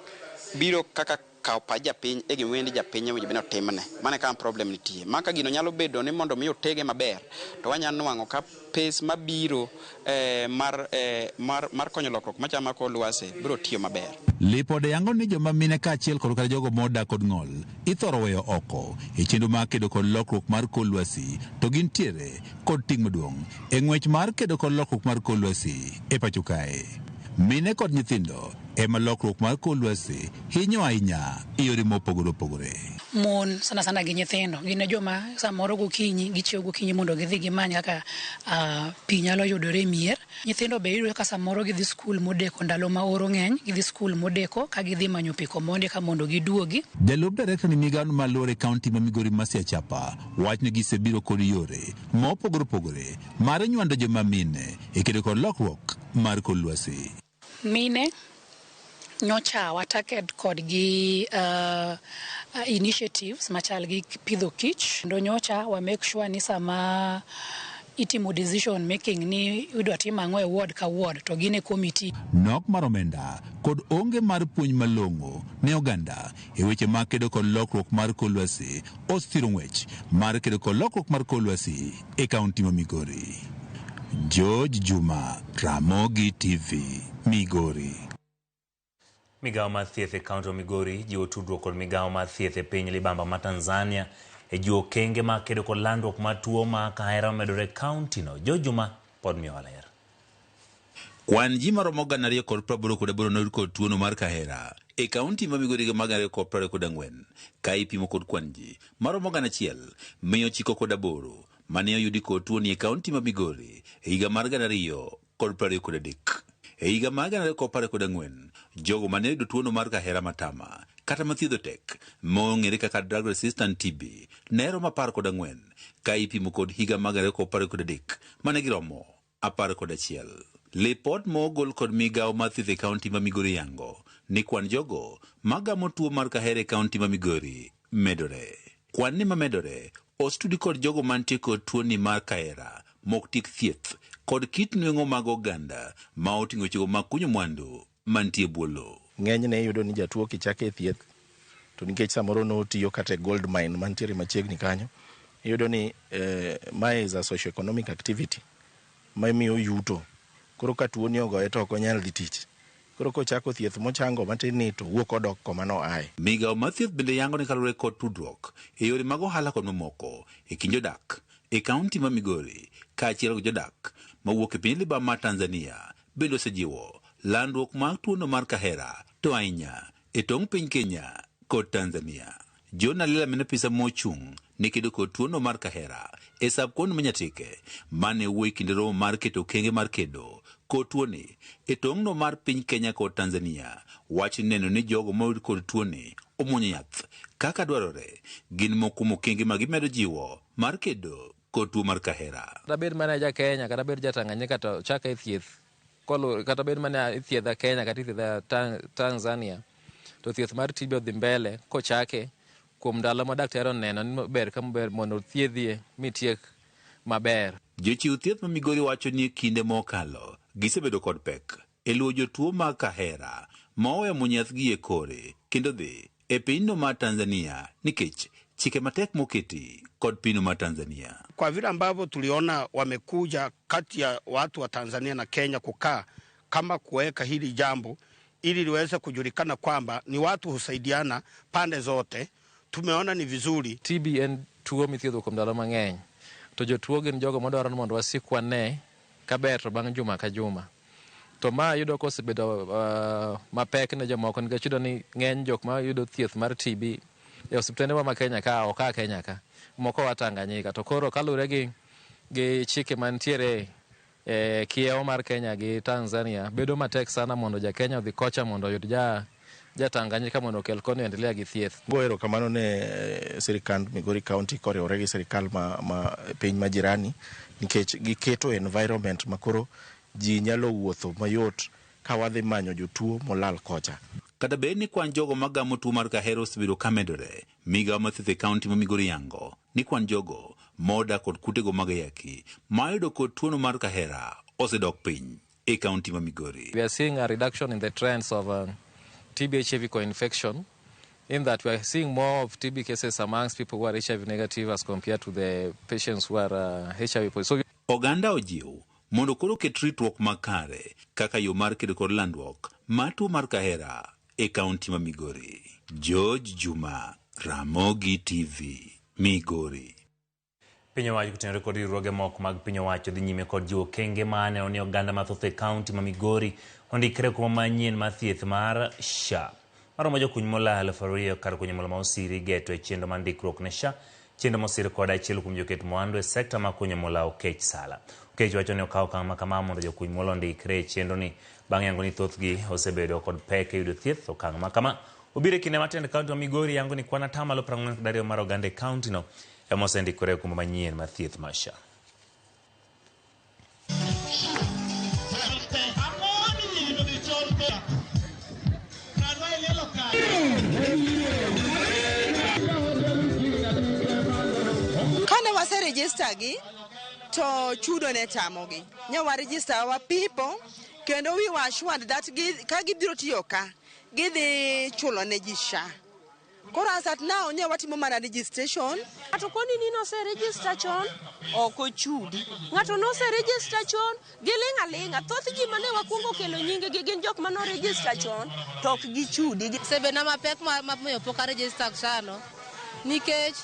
biro kaka kawo pach japiny e gima ni japiny owinjo bed ni otimne. Mano e kama problem nitie. Ma ka gino nyalo bedo ni mondo mi otege maber, to wanyalo nwang'o ka pes mabiro mar konyo lokruok machalo mar kor lwasi biro tiyo maber. Lipode yango ni joma mine kaachiel kod kata jogo modak kod ng'ol ithoro weyo oko e chenro mar kedo kod lokruok mar kor lwasi, to gintiere kod ting' maduong' e ng'wech mar kedo kod lokruok mar kor lwasi e pacho kae. Mine kod nyithindo ema lokruok mar kor lwasi hinyo ahinya e yore mopogore opogore. Mon sana sana gi nyithindo gin e joma samoro gokinyi gichiewo gokinyi mondo gidhi gimany kaka pi nyalo yudore e mier. Nyithindo be iyudo ka samoro gidhi skul modeko ndalo ma oro ng'eny, gidhi skul modeko ka gidhi manyo pi komondi ka mondo giduogi. Jalup direkta ni migawo ma luore e kaunti ma Migori Mercy Achapa wacho ni gisebiro kod yore mopogore opogore mar nywando joma mine e kedo kod lokruok mar kor lwasi. Mine nyocha wataked kodgi initiatives machal gi pidho kich, kendo nyocha wa make sure ni sama itimo decision making ni idwa tim ang'o e ward ka ward to gin e committee. Nok mar omenda kod onge mar puonj malong'o ne oganda e weche mag kedo kod lokruok mar kor lwasi osethiro ng'wech mar kedo kod lokruok mar kor lwasi e kaunti ma Migori. George Juma, Ramogi TV, Migori. Migawo mar thieth e kaunti ma Migori jiwo tudruok kod migawo mar thieth e piny libamba ma Tanzania e jiwo okenge mag kedo kod landruok mar tuo ma kahera momedore e kaunti no. George Juma pod miyowa ler. Kwan ji maromo 288 noyud kod tuono mar kahera e kaunti ma Migori higa mar 2024 ka ipimo kod kwan ji maromo 1908 mane oyudi kod tuoni e kaunti ma Migori e higa mar 2023. E higa mar 2024, jogo mane oyudo tuono mar kahera matama kata mathiedho tek mong'ere kaka drug resistant TB ne romo 14 ka ipimo kod higa mar 2023 mane giromo 11. Lipot mogol kod migawo mar thieth e kaunti ma Migori yango ni kwan jogo magamo tuo mar kahera e kaunti ma Migori medore. Kwan ni mamedore osetudi kod jogo mantie kod tuoni mar kahera mok tiek thieth kod kit nweng'o mag oganda ma oting'o wechego mag kunyo mwandu mantie bwo lowo. Ng'enyne iyudo ni jatuo kichake thieth to nikech samoro notiyo kata e gold mine mantiere machiegni kanyo, iyudo ni mae is a socio-economic activity mamiyo yuto. Koro ka tuo ni ogoye to ok onyal dhi tich. Koro kochako thieth mochango matin ni to wuok odok koma noaye. Migawo mar thieth bende yango ni kaluwore kod tudruok e yore mag ohala kod mamoko e kind jodak e kaunti ma Migori kaachiel kod jodak mawuok e piny libamba mar Tanzania bende osejiwo landruok mar tuono mar kahera to ahinya e tong' piny Kenya kod Tanzania. John Alela mane apisa mochung' ne kedo kod tuono mar kahera e sub county ma Nyatike mane wuoyo e kinde romo mar keto okenge mar kedo kod tuoni e tong'no mar piny Kenya kod Tanzania wacho ni neno ni jogo moyud kod tuoni omuonyo yath kaka dwarore gin moko kuom okenge ma gimedo jiwo mar kedo kod tuo mar kahera. Kata bed mana ja Kenya kata bed ja Tanganyika to chaka e thieth kata bed mana ithiedha Kenya kata ithiedha Tanzania to thieth mar TB odhi mbele kochake kuom ndalo ma daktari oneno ni ber kama ber mondo othiedhie mitiek maber. Jochiw thieth ma Migori wacho ni e kinde mokalo gisebedo kod pek e luwo jotuo mag kahera ma oweyo muonyo yath gi e kore kendo dhi e pinyno mar Tanzania nikech chike matek moketi kod pinyno mar Tanzania. Kwa vile ambavyo tuliona wamekuja kati ya watu wa Tanzania na Kenya kukaa kama kuweka hili jambo ili liweze kujulikana kwamba ni watu husaidiana pande zote, tumeona ni vizuri. TB en tuo mithiedho kuom ndalo mang'eny to jotuo gin jogo madwaro ni mondo wasik wane kaber to bang' juma ka juma. To ma yudo kosebedo mapek ne jomoko nikech iyudo ni ng'eny jok ma yudo thieth mar TB E osiptende wa ma Kenya ka ok a Kenya ka, moko a Tanganyika. To koro kaluwore gi chike mantiere e kiewo mar Kenya gi Tanzania, bedo matek sana mondo ja Kenya odhi kocha mondo oyud ja Tanganyika mondo okel koni oendelea gi thieth. Go erokamano ne sirikand Migori County koriwore gi sirikal ma piny ma jirani nikech giketo environment makoro ji nyalo wuotho mayot ka wadhi manyo jotuo molal kocha. Kata bed ni kwan jogo magamo tuo mar kahera osebedo ka medore, migawo mar thieth e kaunti ma Migori yango ni kwan jogo modak kod kutego mag ayaki mayudo kod tuono mar kahera osedok piny e kaunti ma Migori. We are seeing a reduction in the trends of TB HIV co-infection, in that we are seeing more of TB cases amongst people who are HIV negative as compared to the patients who are HIV positive. So Oganda ojiw mondo koro ket ritruok makare kaka yo mar kedo kod landruok mar tuo mar kahera e kaunti ma Migori. George Juma, Ramogi TV, Migori. Piny owacho kotenore kod riwruoge moko mag piny owacho dhi nyime kod jiwo okenge ma neno ni oganda mathoth e kaunti ma Migori ondikre kuma manyien mar thieth mar SHA. Maromo jokuny mula 2,000 kar kunyo mula ma osiri geto e chenro mar ndikruok ne SHA, chenro mosir kod achiel kuom joket mwandu e sekta mar kunyo mula Okech Sala. Okech wacho ni okawo okang' ma kama mondo jokuny mula ondikre e chenro ni bang' yango ni thothgi osebedo kod pek e yudo thieth. Okang' ma kama obiro e kinde ma tend kaunti ma Migori yango ni kwan 42% mar oganda e kaunti no ema osendikore e okumba manyien mar thieth mar SHA. Kane wase register gi to chudo ne tamogi. Ne wa register our people kendo we were assured that ka gibiro tiyo ka gidhi chulo ne ji SHA. Koro as at now ne watimo mana registration. Ng'ato koni ni nose register chon, ok ochudi. Ng'ato nose register chon, giling' aling'a. Thoth ji mane wakwongo kelo nying gi gin jok mane register chon, to ok gichudi. Osebedona mapek ma miyo pok aregister SHA no nikech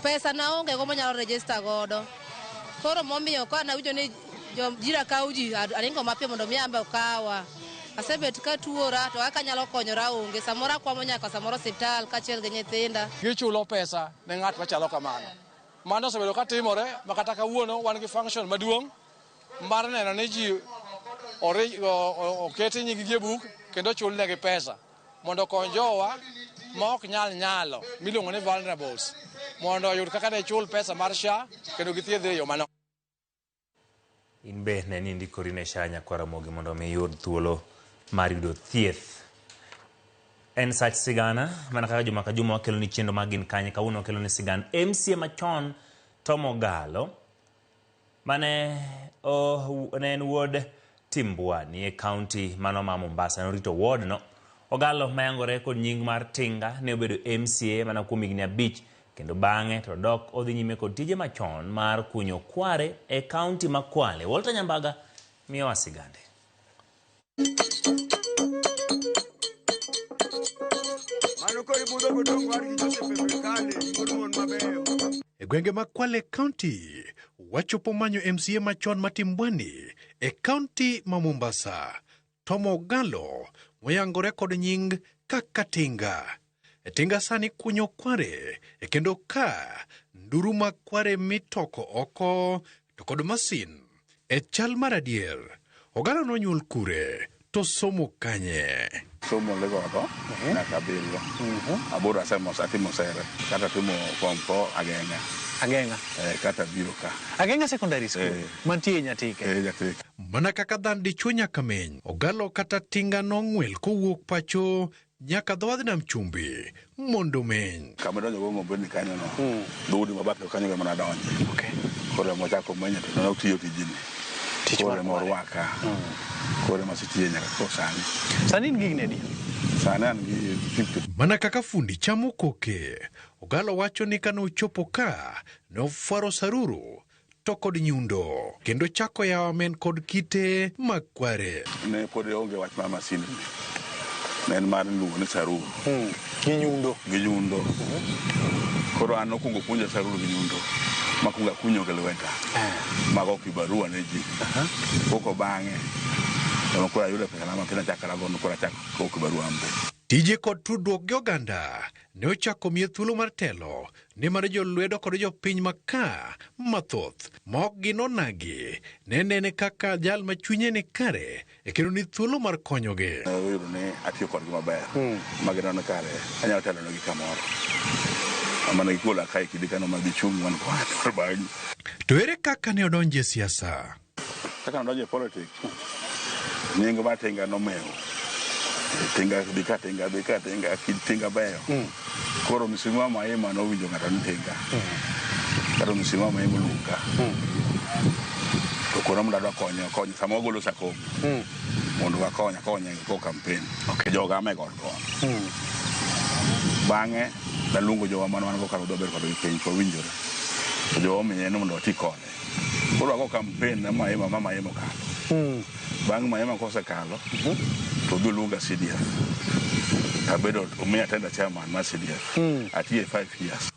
pesa naonge go manyalo register godo. Koro momiyo ka nawinjo ni jira kawo ji aringo mapiyo mondo mi ambe okawa. Asebet ka tuora to kaka anyalo konyora onge. Samoro akwamo nyaka samoro osiptal kaachiel gi nyithinda. Gichulo pesa ne ng'at machalo kamano. Mano osebedo ka timore ma kata kawuono wan gi function maduong' mar neno ni ji oketi nying gi e buk kendo ochulnegi pesa mondo okony jowa ma ok nyal nyalo miluongo ni vulnerables mondo oyud kaka ne chul pesa mar SHA kendo githiedhre e yo mano. In be ne ni indikori ne SHA nyakwar Ramogi mondo mi iyud thuolo mar yudo thieth. En sach sigana mana kaka juma ka juma wakelo ni chenro mag Gin Kanye. Kawuono wakelo ni sigand MCA machon Tom Ogalo mane ne en wuod Timbwani e kaunti mano ma Mombasa norito ward no. Ogalo mayangore kod nying mar Tinga ne obedo MCA mana kuom higni 5 kendo bang'e to dok odhi nyime kod tije machon mar kunyo kware e kaunti ma Kwale. Walter Nyambaga miyowa sigande. Mano koro ibudho godong' war gi Joseph Ebrikale, wuod mon mabeyo. E gwenge mag Kwale County, wachopo manyo MCA machon ma Timbwani e kaunti ma Mombasa, Tom Ogalo, moyangore kod nying kaka Tinga. Tinga sani kunyo kware, e kendo ka nduru mag kware mitoko oko to kod masin. E chal mar adier, Ogalo nonyuol kure to somo kanye? Somo Ligodo nyaka abiriyo. Aboro asemo atimo sere kata timo form 4 Ageng'a. Ageng'a. Eh, kata biro ka. Ageng'a Secondary School. Eh. Mantie Nyatike. Eh, Nyatike. Mana kaka dhan dichuo nyaka meny, Ogalo kata Tinga nong'wel kowuok pacho nyaka dho wadh nam chumbi mondo meny. Kama donjo go ng'ombe ni kanyo no. Dhoudi mabathe kanyo ema nadonje. Koro ema ochako menyo to notiyo tijni. Koro ema orwaka. Koro ema asetiye nyaka koro sani. Sani in gi higni adi? Sani an gi 50. Mana kaka fundi chamo koke, Ogalo wacho ni kane ochopo ka, ne ofwaro saruru to kod nyundo kendo chako yawo amen kod kite mag kware. Ne pod onge wach mar masin ni. Ne en mar iluongo ni saruru. Gi nyundo. Gi nyundo. Koro an nokwongo puonja saruru gi nyundo. Makwongo akunyo gi lweta. Mago kibarua ne ji. Koko bang'e. Ema koro ayudo pesa na matin achako rago koro achako go kibarua an be. Tije kod tudruok gi oganda ne ochako miye thuolo mar telo nimar jolwedo kod jopiny ma ka mathoth ma ok gin onagi ne nene kaka jal ma chunye ni kare e kendo ni thuolo mar konyogi. Oyudo ni atiyo kodgi maber ma gineno ni kare anyalo telonegi kamoro mana gikola kae kinde kano ma gichung' wan kwan bang'i. To ere kaka ne odonjo e siasa? Kaka nadonjo e politics, nying mar Tinga nomewo. Tinga dhi ka Tinga dhi ka Tinga kit Tinga beyo. Koro Mheshimiwa Maima nowinjo ng'ato ni Tinga. Kata Mheshimiwa Maima oluonga. To koro mondo adwa konye okonye sama wagolo Sakom. Mondo wakonye akonye go campaign. Joga ame god kono. Bang'e naluongo jowa mane wan go kar wadwa bedo kodgi piny to wawinjore. To jowa omiye ni mondo wati kode. Koro wago campaign ne Maima ma Maima okalo. Bang' Maima kosekalo, to odhi oluonga CDF. Abedo omiya tender chairman mar CDF. Atiye 5 years.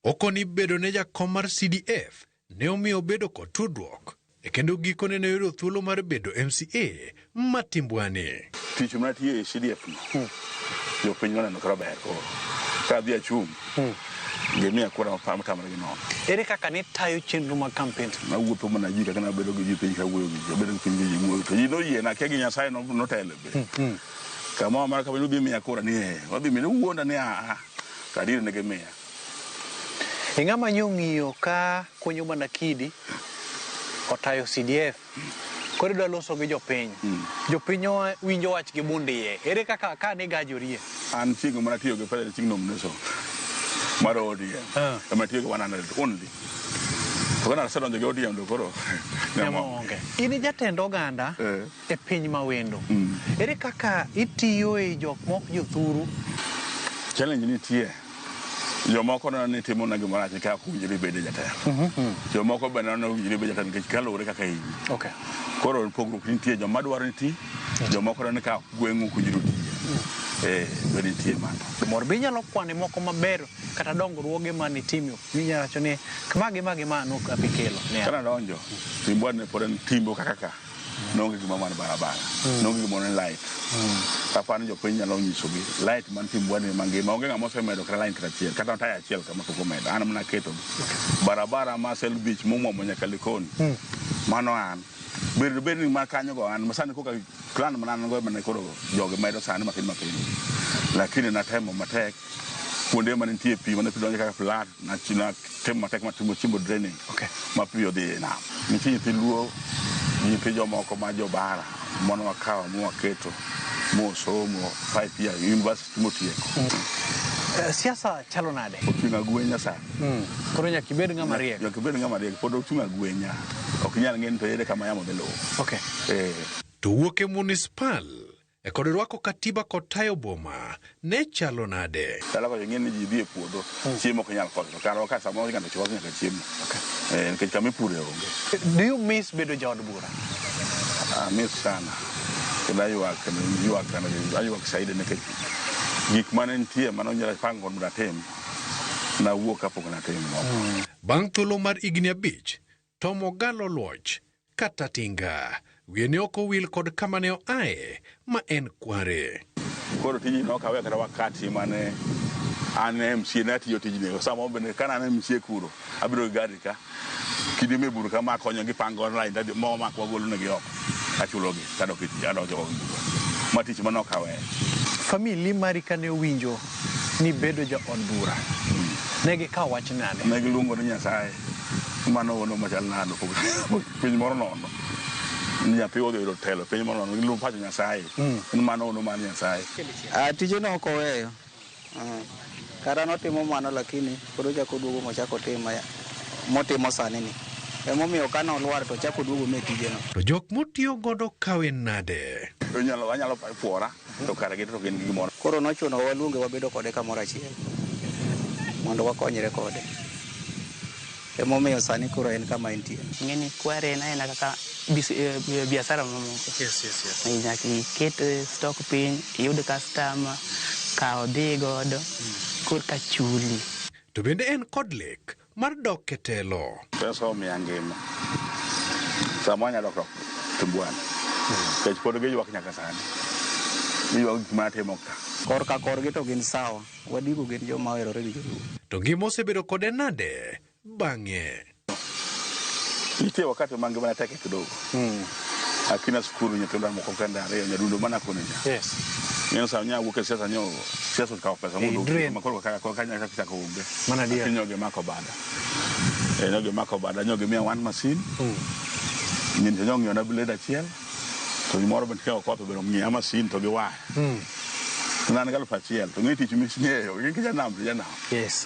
Okoni bedo ne jakom mar CDF ne omiyo obedo kod tudruok e kendo gikone ne oyudo thuolo mar bedo MCA ma Timbwani. Tich manatiyo e CDF no, jopiny noneno kaka ber koro. Ka adhi achung', gimiya kura matamre gi nono. Ere kaka ne tayo chenro mag campaign? Nawuotho mana ji kaka nabedo gi ji piny kawuoyo gi ji, abedo gi piny gi ji wuoyo. To ji noyiena, akia gi Nyasaye notelo be. Kamoro amora ka udhi miya kura ni ee, wadhi miya, wuonda ni aa, to adier ne gimiya. E ng'ama nyo ng'iyo ka kunyo mana kidi otayo CDF koro idwa loso gi jopiny. Jopiny winjo wach gi bundiye. Ere kaka ka ne gajorie? An chieng' mana tiyo gi pesa chieng' nomination mar ODM. Ema tiyo gi 100 only. To kana asedonjo gi ODM to koro Nyamo onge. In jatend oganda e piny mawendo. Ere kaka itiyo e jok mok jothuru? Challenge nitie. Jomoko neno ni timo na gimoro rach ka ok owinjore ibed jatelo. Jomoko be neno ni owinjore ibed jatelo nikech kaluwore kaka in. Koro pogruok nitie, joma dwaro ni ti, jomoko neno ni ka gweng'u ok owinjore otiye. Be nitie mano. Moro be inyalo kwane moko maber kata dongruoge manitimo minyalo wacho ni ma gi ma gi ma nok apikelo. Kana donjo, Timbwani ne pod en timbo kaka ka. Noonge gima mar barabara. Noonge gimoro ni light. Aparo ni jopiny nyalo nyisogi light man Timbwani mangima onge ng'ama osemedo kata line kata achiel kata taya achiel kama pok omedo an mana aketo barabara ma Sel Beach momwomo nyaka Likoni mano an bed bed ni ma kanyo go an sani koka plan mana an go ema ne koro jogi medo sani matin matin lakini natemo matek kuonde mane nitie pi mane pi donjo kaka flood natemo matek matimo chimbo draining ma pi odhi e nam. Nitie nyithi luo nyithi jomoko ma jobara mane wakawo mwaketo mosomo 5 years university motieko. Siasa chalo nade? Oting'o agwenya sani. Koro nyaka ibed ng'ama riek. Nyaka ibed ng'ama riek pod oting'o agwenya. Ok inyal ng'e ni to ere kama yamo dhi luwo. To wuok e municipal e kod rwako katiba kod tayo boma ne chalo nade? Dala kocha ing'e ni ji dhi e puodho, chiemo ok inyal koso. To karwa ka samoro ng'ato chwako nyaka chiemo. Nikech kama ipure onge. Do you miss bedo jaod bura? Miss sana. Kendo aywak, kendo ywak, kendo aywak saidi nikech gik mane nitie mane onyalo pango mondo atim, nawuok kapok natimo moko. Bang' thuolo mar higni 5, Tom Ogallo Luoch kata Tinga wiye ne ok owil kod kama ne oaye ma en Kware. Koro tijni ne ok aweyo kata wakati mane an MCA ne atiyo tijni. Samoro bende kane an MCA kuro, abiro gi gari ka, kinde me bur kama akonyo gi pango line tadhi mo mak wagolo negi oko. Achulogi tadok e tich, adonjo go bura. Ma tich mane ok aweyo. Family mari kane owinjo ni bedo jaod bura, ne gikawo wach nade? Ne giluongo ni Nyasaye. Mano ono machal nade piny moro nono. Ni nyathi odhi yudo telo piny moro nono giluongo pacho Nyasaye. Ni mano ono mar Nyasaye. Tije ne ok oweyo. Kata notimo mano lakini pod ochako oduogo mochako otimo motimo sani ni. Emomiyo ka nolwar to ochako oduogo me tijeno. To jok motiyo godo kawe nade? Anyalo puora to kare gi to gin gi gimoro. Koro nochuno waluonge wabedo kode kamoro achiel mondo wakonyre kode. Emomiyo sani koro en kama entie. Ng'eni Kware en aena kaka biashara mamoko. Yes. Nyaka iket stock piny, iyud customer, kaw dhi godo, korka chuli. To bende en kod lek mar dok e telo. Pesa omiya ngima. Samoro anyalo dok Timbwani. Nikech pod giywak nyaka sani. Giywak gik ma atimo ka. Korka korgi to gin sawa. Wadigo gin joma oherore gi joluo. To ngima osebedo kode nade bang'e? Nitie wakati ma ngimana tek kidogo. Akina skulu nyithindo moko kende ariyo nyadundo mana koni cha. Yes. Ng'eno sa nya wuok e siasa nyo siasa okawo pesa Eh, mondo drain. ma koro kaka kaka nyaka chako onge. Mano adier. Lakini nyogi mako bada. Eh nyogi mako bada nyogi miya one machine. Nyin to nyong'iyo na blade achiel. To gimoro bende ka okotho bende ong'iya masin to gi waya. To ne an gi 1000 to ng'e tich misng'eyo in kijanam to ijanam. Yes.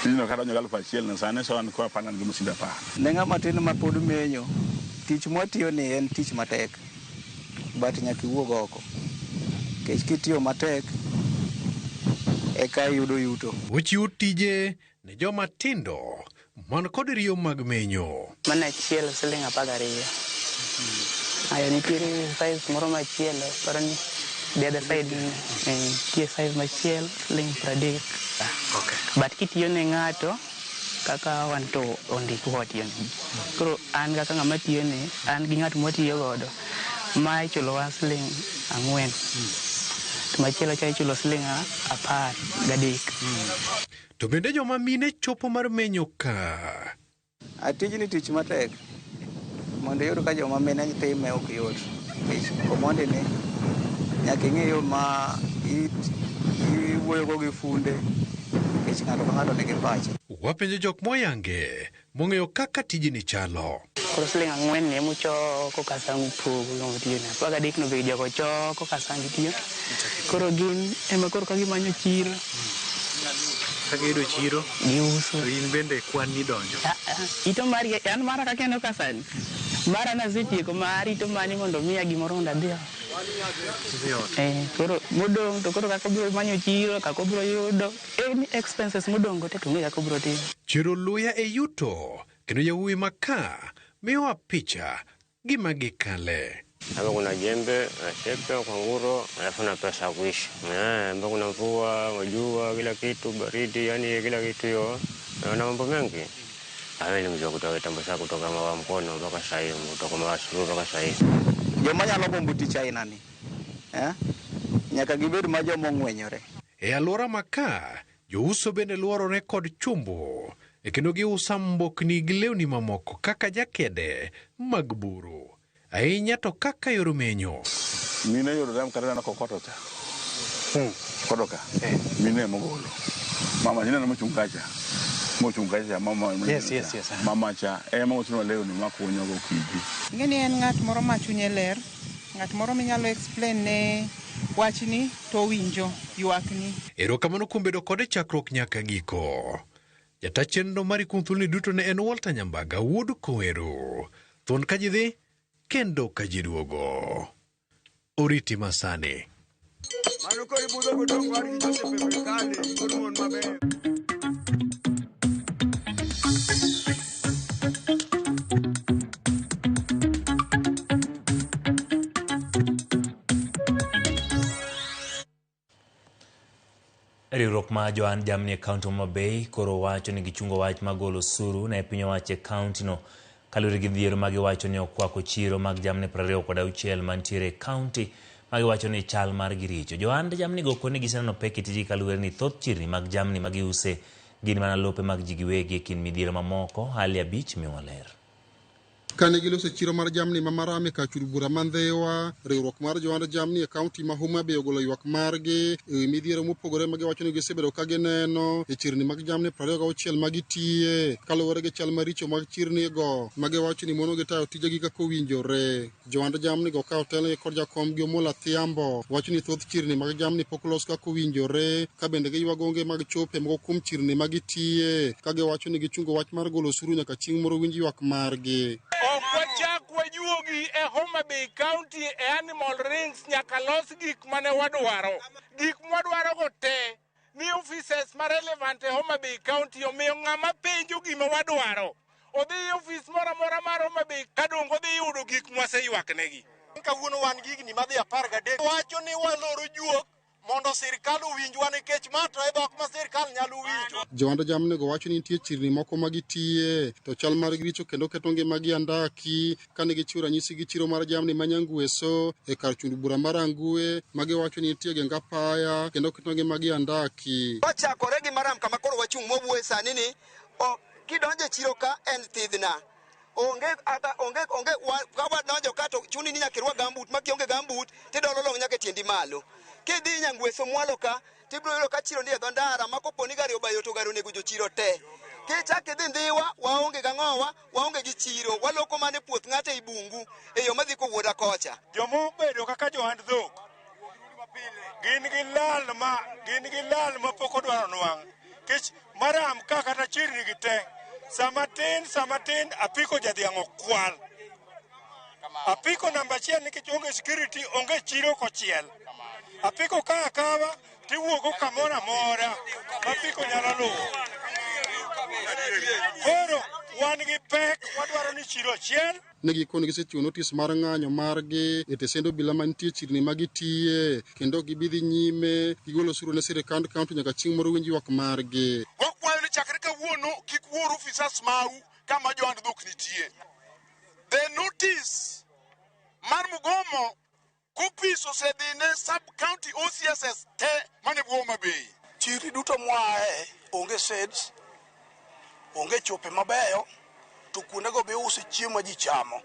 Tijno kadonjo gi 1000 no sani so an ko apana an gi masinde 10. Ne ng'ama tin ma pod menyo, tich mwatiyo ni en tich matek. But nyaka iwuog oko. Nikech kitiyo matek, eka iyudo yuto. Ochiwo tije ne joma tindo man kod riyo mag menyo. Mano achiel siling 12. Aya nitiere size moro machielo, paro ni the other side nitie size machielo siling 30. Okay. But kitiyo ne ng'ato kaka wan to ondikwa watiyo ne ji. Koro an kaka ng'ama tiyo ne, an gi ng'at mwatiyo godo ma ichulowa siling 4. To machielo cha ichulo siling 13. To bende joma mine chopo mar menyo ka? A tijni tich matek. Mondo iyud ka joma mine time ok yot. Nikech omondi ni nyaka ing'e yo ma iwuoyogo gi funde nikech ng'ato ka ng'ato nigi pache. Wapenjo jok moyange mong'eyo kaka tijni chalo. Koro siling 4 ni emuchoko ka sang' upogo ng'ama tiyo ne. 13 no be jogo choko ka sang' gitiyo. Koro gin ema koro ka gimanyo chiro. Ka giyudo chiro, giuso. To in bende kwan ni donjo. Ito mari an mara kaka aneno ka sani. Mara nasetieko ma arito mani mondo miya gimoro mondo adhi ot. Koro modong' to koro kaka obiro manyo chiro, kaka obiro yudo any expenses modong' go te to ong'e kaka obiro timo. Chiro luya e yuto kendo yawuowi ma ka miyowa picha gima gikale. Hapa kuna jembe na shepe kwa nguro, alafu na pesa ya kuishi. Hapa kuna mvua, jua, kila kitu, baridi, yani kila kitu hiyo. Na mambo mengi. Hayo ni mzee kutoka kitambo sana, kutoka mawa mkono mpaka sasa hivi, kutoka mawa suru mpaka sasa hivi. Joma nyalo gombo tich aina ni. Nyaka gibed ma joma ong'wenyore. E alwora ma ka, jouso bende luorore kod chumbo, e kendo giuso mbokni gi lewni mamoko kaka jakede mag buru. Ahinya to kaka yor menyo. Mine yudo rem kata neno kokoto cha. Koto ka. Mine ema ogolo. Mama ineno mochung' kacha. Mochung' kacha cha, mama Yes, yes, yes. Mama cha ema uso lewni makunyo gokinyi. Ing'e ni en ng'at moro ma chunye ler, ng'at moro minyalo explain ne wachni to owinjo ywakni. Erokamano kuom bedo kode chakruok nyaka giko. Jata chenro mari kuom thuoloni duto ne en Walter Nyambaga wuod Koweru. Thuon ka ji dhi, kendo ka ji duogo. Oriti masani. Mano koro ibudho godong' war gi Joseph Epekale, wuod mon maber. Riwruok mar johan jamni e kaunti ma Homa Bay koro wacho ni gichungo wach mar golo osuru ne piny owacho e kaunti no kaluwore gi dhier ma giwacho ni okwako chiro mag jamni 26 mantiere e kaunti ma giwacho ni chal margi richo. Johand jamni go koni giseneno pek e tijgi kaluwore ni thoth chirni mag jamni ma giuse gin mana lope mag ji giwegi e kind midhiero mamoko. Hali 5 miwa ler. Kane giloso chiro mar jamni ma Marame kar chul bura ma Ndhiwa, riwruok mar johand jamni e kaunti ma Homa Bay ogolo ywak margi ewi midhiero mopogore ma giwacho ni gisebedo ka gineno e chirni mag jamni 26 ma gitiye kaluwore gi chal maricho mag chirni go ma giwacho ni mono gitayo tijegi kaka owinjore. Johand jamni go ka otelnegi kod jakomgi Omola Thiambo wacho ni thoth chirni mag jamni pok olos kaka owinjore ka bende giywago onge mag chope moko kuom chirni ma gitiye ka giwacho ni gichungo wach mar golo osuru nyaka chieng' moro winj ywak margi. Ok wachak wajuogi e Homa Bay County e Animal Rings nyaka los gik mane wadwaro. Gik mwadwaro go te ni offices ma relevant e Homa Bay County, omiyo ng'ama penjo gima wadwaro odhi e ofis moro amora mar Homa Bay kadong' odhi yudo gik mwaseywaknegi. Kawuono wan gi higni madhi 13. Wacho ni waloro juok Mondo sirkal owinjwa nikech ma to e dhok ma sirkal nyalo winjo. Johand jamni-go wacho ni nitie chirni moko ma gitiye to chal margi richo kendo keto ngimagi andaki kane gichiwo ranyisi gi chiro mar jamni ma Nyangweso e kar chund bura mar Angue ma giwacho ni nitie geng apaya kendo keto ngimagi andaki. Kochakore gi Maram kama koro wachung' mwawuoye sani ni, o, kidonjo e chiro ka en thidhna. Onge ata onge onge wa, ka wadonjo ka to chuni ni nyaka irwak gambut, ma kionge gambut tidolo long nyaka e tiendi malo. Kidhi Nyangweso mwalo ka tibiro yudo ka chiro ni e dho ndara ma kopo ni gari obayo to gari onego jochiro te. Kichak idhi Ndhiwa, waonge gang'owa, waonge gi chiro, waloko mana e puoth ng'ato ei bungu e yo madhi kowuoda kocha. Joma obedo kaka johand dhok gin gi lal ma gin gi lal ma pok odwaro nwang'. Kech Maram ka kata chirni gi te, sama tin sama tin apiko jadhiang' okwal. Apiko namba achiel nikech onge security, onge chiro kochiel. Apiko ka akawa tiwuogo kamoro amora ma apiko nyalo luwo. Koro wan gi pek, wadwaro ni chiro ochiel. Ne gikone gisechiwo notis mar ng'anyo margi e tesend obila mantie chirni ma gitiye kendo ok gibi dhi nyime gi golo osuru ne sirkand kaunti nyaka chieng' moro winj ywak margi. Wakwayo ni chakre kawuono kik uor ofisas mau kama johand dhok nitie. The notice mar mgomo copies osedhi ne sub county OCSS te mane bwo Homa Bay. Chirni duto mwaaye onge sheds, onge chope mabeyo, to kuondego be iuse chiemo ma ji chamo.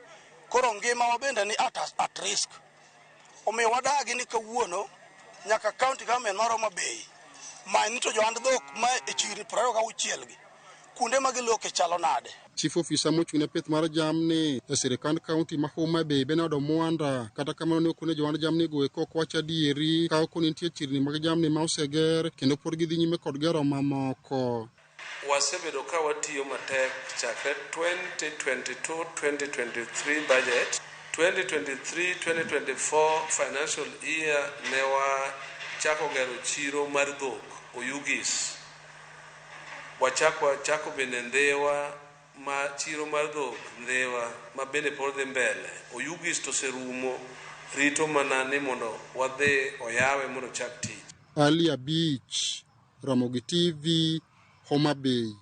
Koro ngimawa bende ni at risk. Omiyo wadagi ni kawuono nyaka county government mar Homa Bay many ni to johand dhok ma e chirni 26 gi kuonde ma giloke chalo nade. Chief officer mochung' ne pith mar jamni e sirkand kaunti ma Homa Bay Bernard Omwanda kata kamano ne okone johand jamni go eko ok wach adieri ka okoni nitie chirni mag jamni ma oseger kendo pod gidhi nyime kod gero mamoko. Wasebedo ka watiyo matek chakre 2022-2023 budget, 2023-2024 financial year ne wachako gero chiro mar dhok Oyugis. Wachako bende Ndhiwa ma chiro mar dhok Ndhiwa ma bende pod dhi mbele. Oyugis to oserumo, rito mana ni mondo wadhi oyawe mondo ochak tich. Ali Abich, Ramogi TV, Homa Bay.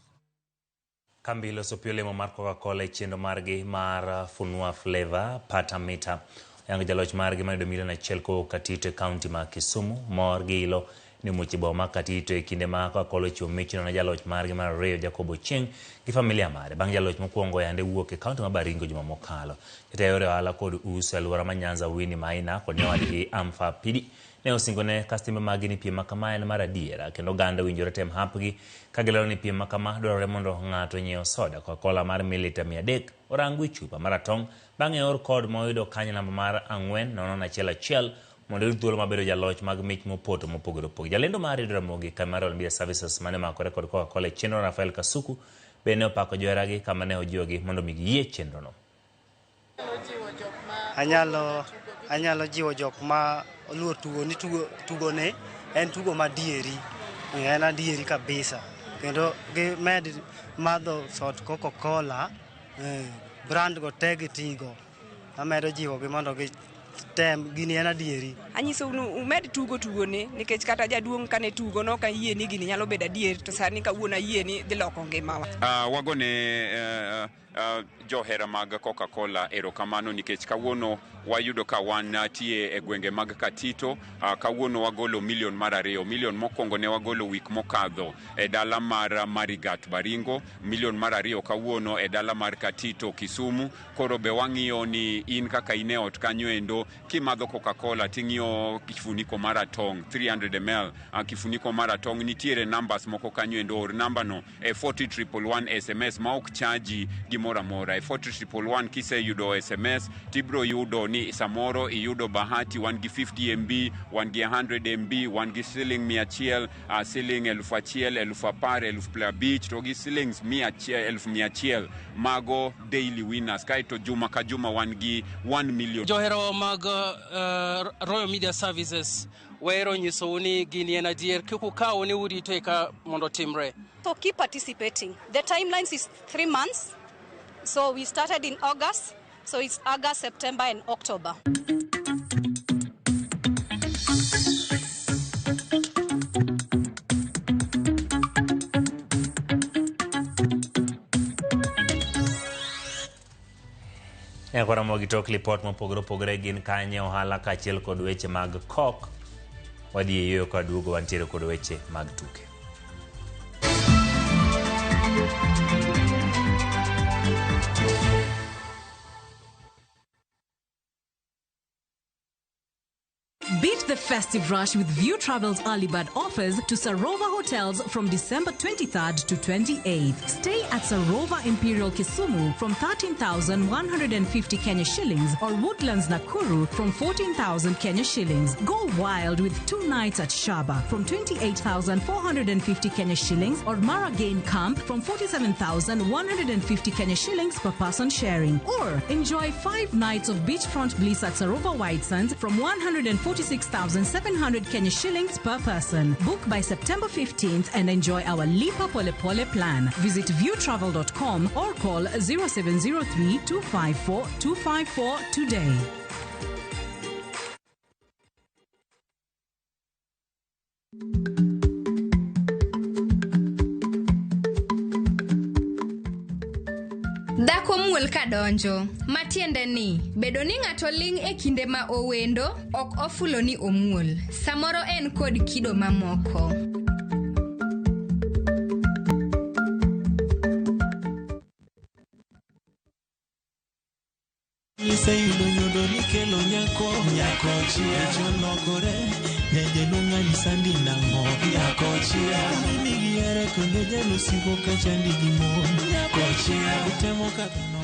Kambi loso pi olemo mar Coca-Cola e chenro margi mar Funua Flavor Pata Mita. Oyango jaloch margi mayudo milion achiel kowuok Katito e kaunti ma Kisumu. Mor gi ilo ni omuoch e boma ma Katito e kinde ma Coca-Cola ochiwo michno ne jaloch margi mar ariyo Jacob Ochieng' gi familia mare. Bang' jaloch mokwongo yande wuok e kaunti ma Baringo juma mokalo. Jatend yore ohala kod uso e alwora ma Nyanza Winnie Maina kod nyawadgi Amfa Pidi ne osingo ne kastembe maggi ni piem ma kama en mar adiera kendo oganda owinjore tem hapgi ka gilero ni piem ma kama dwarore mondo ng'ato onyiew soda Coca-Cola mar mililita 300 orang wi chupa maratong' bang'e or kod moyudo kanyo namba mar 4011 mondo oyud thuolo mar bedo jaloch mag mich mopoto mopogore opogore. Jalendo mar Radio Ramogi kambi mar Royal Media Services mane omakore kod Coca-Cola e chenro Rafael Kasuku bende ne opako joheragi kama ne ojiwogi mondo mi giyie chenrono. Anyalo jiwo jok ma oluor tugo ni tugo ni en tugo madieri, en adieri kabisa. Kendo gimed madho sot Coca-Cola, brand go te gitigo. Amedo jiwogi mondo gitem, gini en adieri. Anyisou ni umed tugo tugoni nikech kata jaduong' kane tugo nok ayie ni gini nyalo bedo adier to sani kawuono ayie ni dhi loko ngimawa. Wagone johera mag Coca-Cola erokamano nikech kawuono wayudo ka wan tie e gwenge mag Katito. Kawuono wagolo milion mar ariyo. Milion mokwongo ne wagolo wik mokadho e dala mar Marigat Baringo, milion mar ariyo kawuono e dala mar Katito Kisumu. Koro be wang'iyo ni in kaka in e ot kanyo endo kimadho Coca-Cola ting'iyo kifuniko maratong' 300 ml, kifuniko maratong' nitiere numbers moko kanyo endo. Or namba no e 40111 SMS ma ok chaji gimoro amora. E 40111 kiseyudo SMS tibro yudo ni samoro iyudo bahati, wan gi 50 MB, wan gi 100 MB, wan gi siling 100, siling 1000, 10,000, 50,000 to gi silings 100,000. Mago daily winners. Kaeto juma ka juma wan gi 1 million. Johero mag Royal Media Services wero nyisou ni gini en adier, kik ukaw ni urito eka mondo timre. So keep participating. The timelines is 3 months. So we started in August. So it's August, September and October. Nyaka Ramogi tok lipot mopogore opogore gin kanye ohala kaachiel kod weche mag kok. Wadhi e yueyo ka duogo wantiere kod weche mag tuke. Beat the festive rush with View Travel's early bird offers to Sarova Hotels from December 23rd to 28th. Stay at Sarova Imperial Kisumu from 13,150 Kenya shillings or Woodlands Nakuru from 14,000 Kenya shillings. Go wild with 2 nights at Shaba from 28,450 Kenya shillings or Mara Game Camp from 47,150 Kenya shillings per person sharing. Or enjoy 5 nights of beachfront bliss at Sarova White Sands from 146,700 Kenya shillings per person. Book by September 15th and enjoy our Lipa Pole Pole plan. Visit viewtravel.com or call 0703 254 254 today. Dhako muol kadonjo, matiende ni bedo ni ng'ato ling' e kinde ma owendo ok ofulo ni omuol. Samoro en kod kido mamoko. Iseyudo nyodo nikelo nyako, nyako chia cholokore, nyajaluong' anyisa ndi nang'o, nyako chia migi here kendo jalusigo kachandi gi mon, nyako chia utemo kadho no.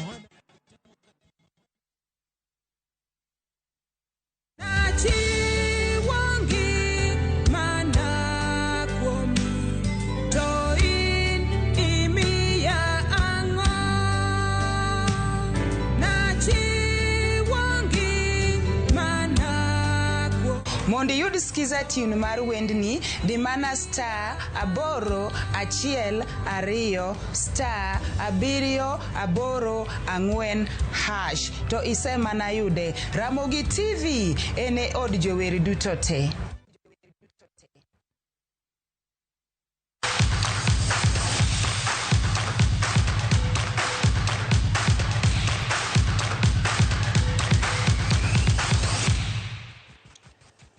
Mondo iyud skiza tune mar wendni, di mana star 8 1 2 star 7 8 4 hash to isemana yude. Ramogi TV en e od jower duto te.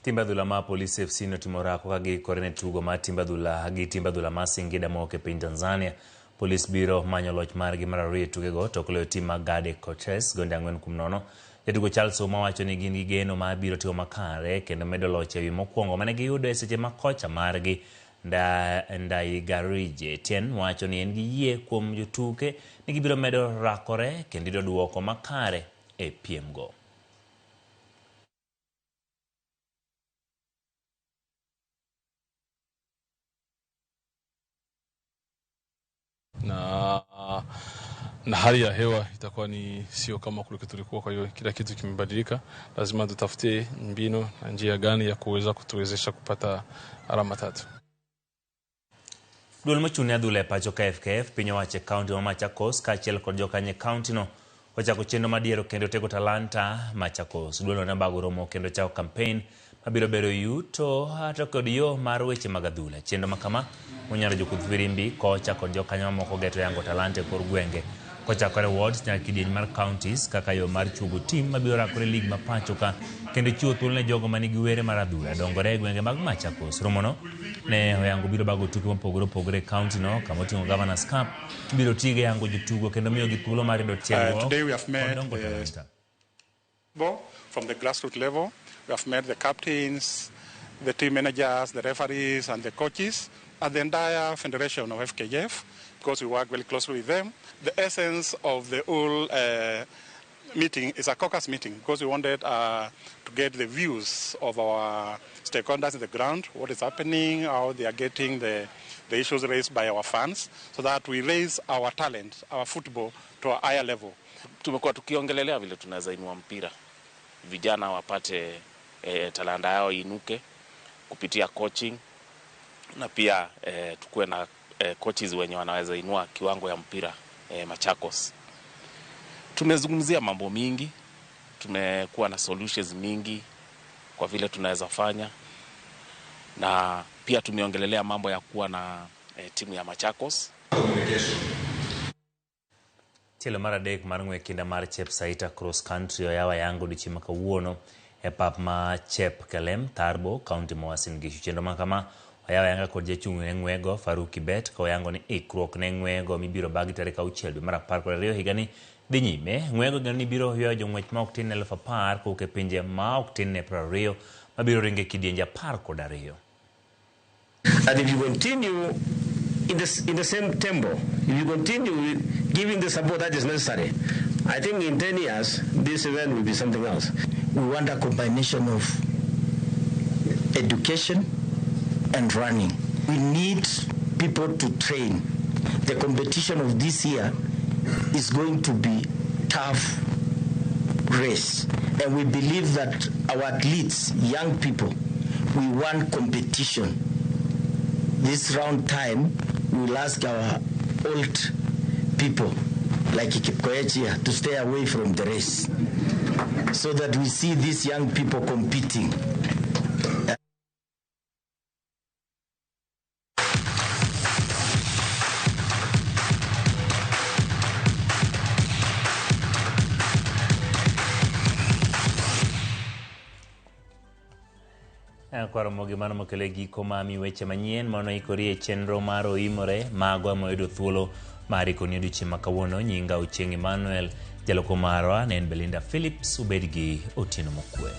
Timb adhula ma Police FC notimo orako ka giikore ne tugo mar timb adhula gi timb adhula mar Singida mowuok e piny Tanzania. Police biro manyo loch margi mar ariyo e tukego tok loyo tim mar Gade Coaches gonde 4-0. Jatugo Charles Ouma wacho ni gin gi geno mar biro timo makare kendo medo loch ewi mokwongo mane giyudo e seche ma kocha margi Ndaigarije Etienne wacho ni en gi yie kuom jotuke ni gibiro medo rakore kendo yudo duoko makare e piemgo. Na hali ya hewa itakuwa ni sio kama kule tulikuwa. Kwa hiyo kila kitu kimebadilika, lazima tutafute mbinu na njia gani ya kuweza kutuwezesha kupata alama 3. Duol mochung' ne adhula e pacho ka FKF piny owacho e kaunti ma Machakos kaachiel kod jokanyo e kaunti no ochako chenro mar diero kendo tego talanta Machakos. Duolno ne obago romo kendo chako campaign mabiro bero yuto to kod yo mar weche mag adhula. Chenro ma kama onyalo jokudh firimbi kocha kod jokanyo mamoko geto yango talanta e kor gwenge kochakore wards nyaka kidieny mar counties kaka yo mar chuogo tim mabiro rakore league ma pacho ka kendo chiwo thuolo ne jogo manigi were mar adhula dongore e gwenge mag Machakos. Romono ne oyango biro bago tuke mopogore opogore e county no kama oting'o Governors Cup biro tige yango jotugo kendo miyogi thuolo mar yudo tiegruok Today we have kod met dongo the talanta. from the grassroots level. We have met the captains, the team managers, the referees, and the coaches at the entire federation of FKF, because we work very closely with them. The essence of the whole meeting is a caucus meeting, because we wanted to get the views of our stakeholders in the ground, what is happening, how they are getting the issues raised by our fans, so that we raise our talent, our football, to a higher level. Tumekuwa tukiongelelea vile tunaweza inua mpira, vijana wapate talanta yao inuke kupitia coaching, na pia tukuwe na coaches wenye wanaweza inua kiwango ya mpira Machakos. Tumezungumzia mambo mingi, tumekuwa na solutions mingi kwa vile tunaweza fanya, na pia tumeongelelea mambo ya kuwa na timu ya Machakos. Tielo mar adek mar ng'we kinda mar Chepsaita Cross Country oyaw ayanga odiochieng' ma kawuono e pap ma Chepkelem, Tarbo, kaunti ma Uasin Gishu. Chenro ma kama oyaw ayanga kod jachung' ne ng'wego Faruk Kibet ka oyango ni ikruok ne ng'wego mibiro bagi tarik auchiel dwe mar 12 higani dhi nyime. Ng'wego igeno ni biro ywayo jong'wech ma ok tin ne 10,000 kowuok e pinje ma ok tin ne 20 mabiro ringo e kidienje 12. And if you continue in the same tempo, if you continue giving the support that is necessary, I think in 10 years, this event will be something else. We want a combination of education and running. We need people to train. The competition of this year is going to be tough race. And we believe that our athletes, young people, we want competition. This round time, we will ask our old people, like Kipkoech here, to stay away from the race so that we see these young people competing. Kwaromogi mano mokelo e giko ma mi weche manyien mano ikori e chenro mar oimore mago ema oyudo thuolo mar ikoni odiochieng' ma kawuono. Nyinga Ochieng' Emmanuel, jaloko marwa ne en Belinda Phillips. Ubed gi otieno mokwe.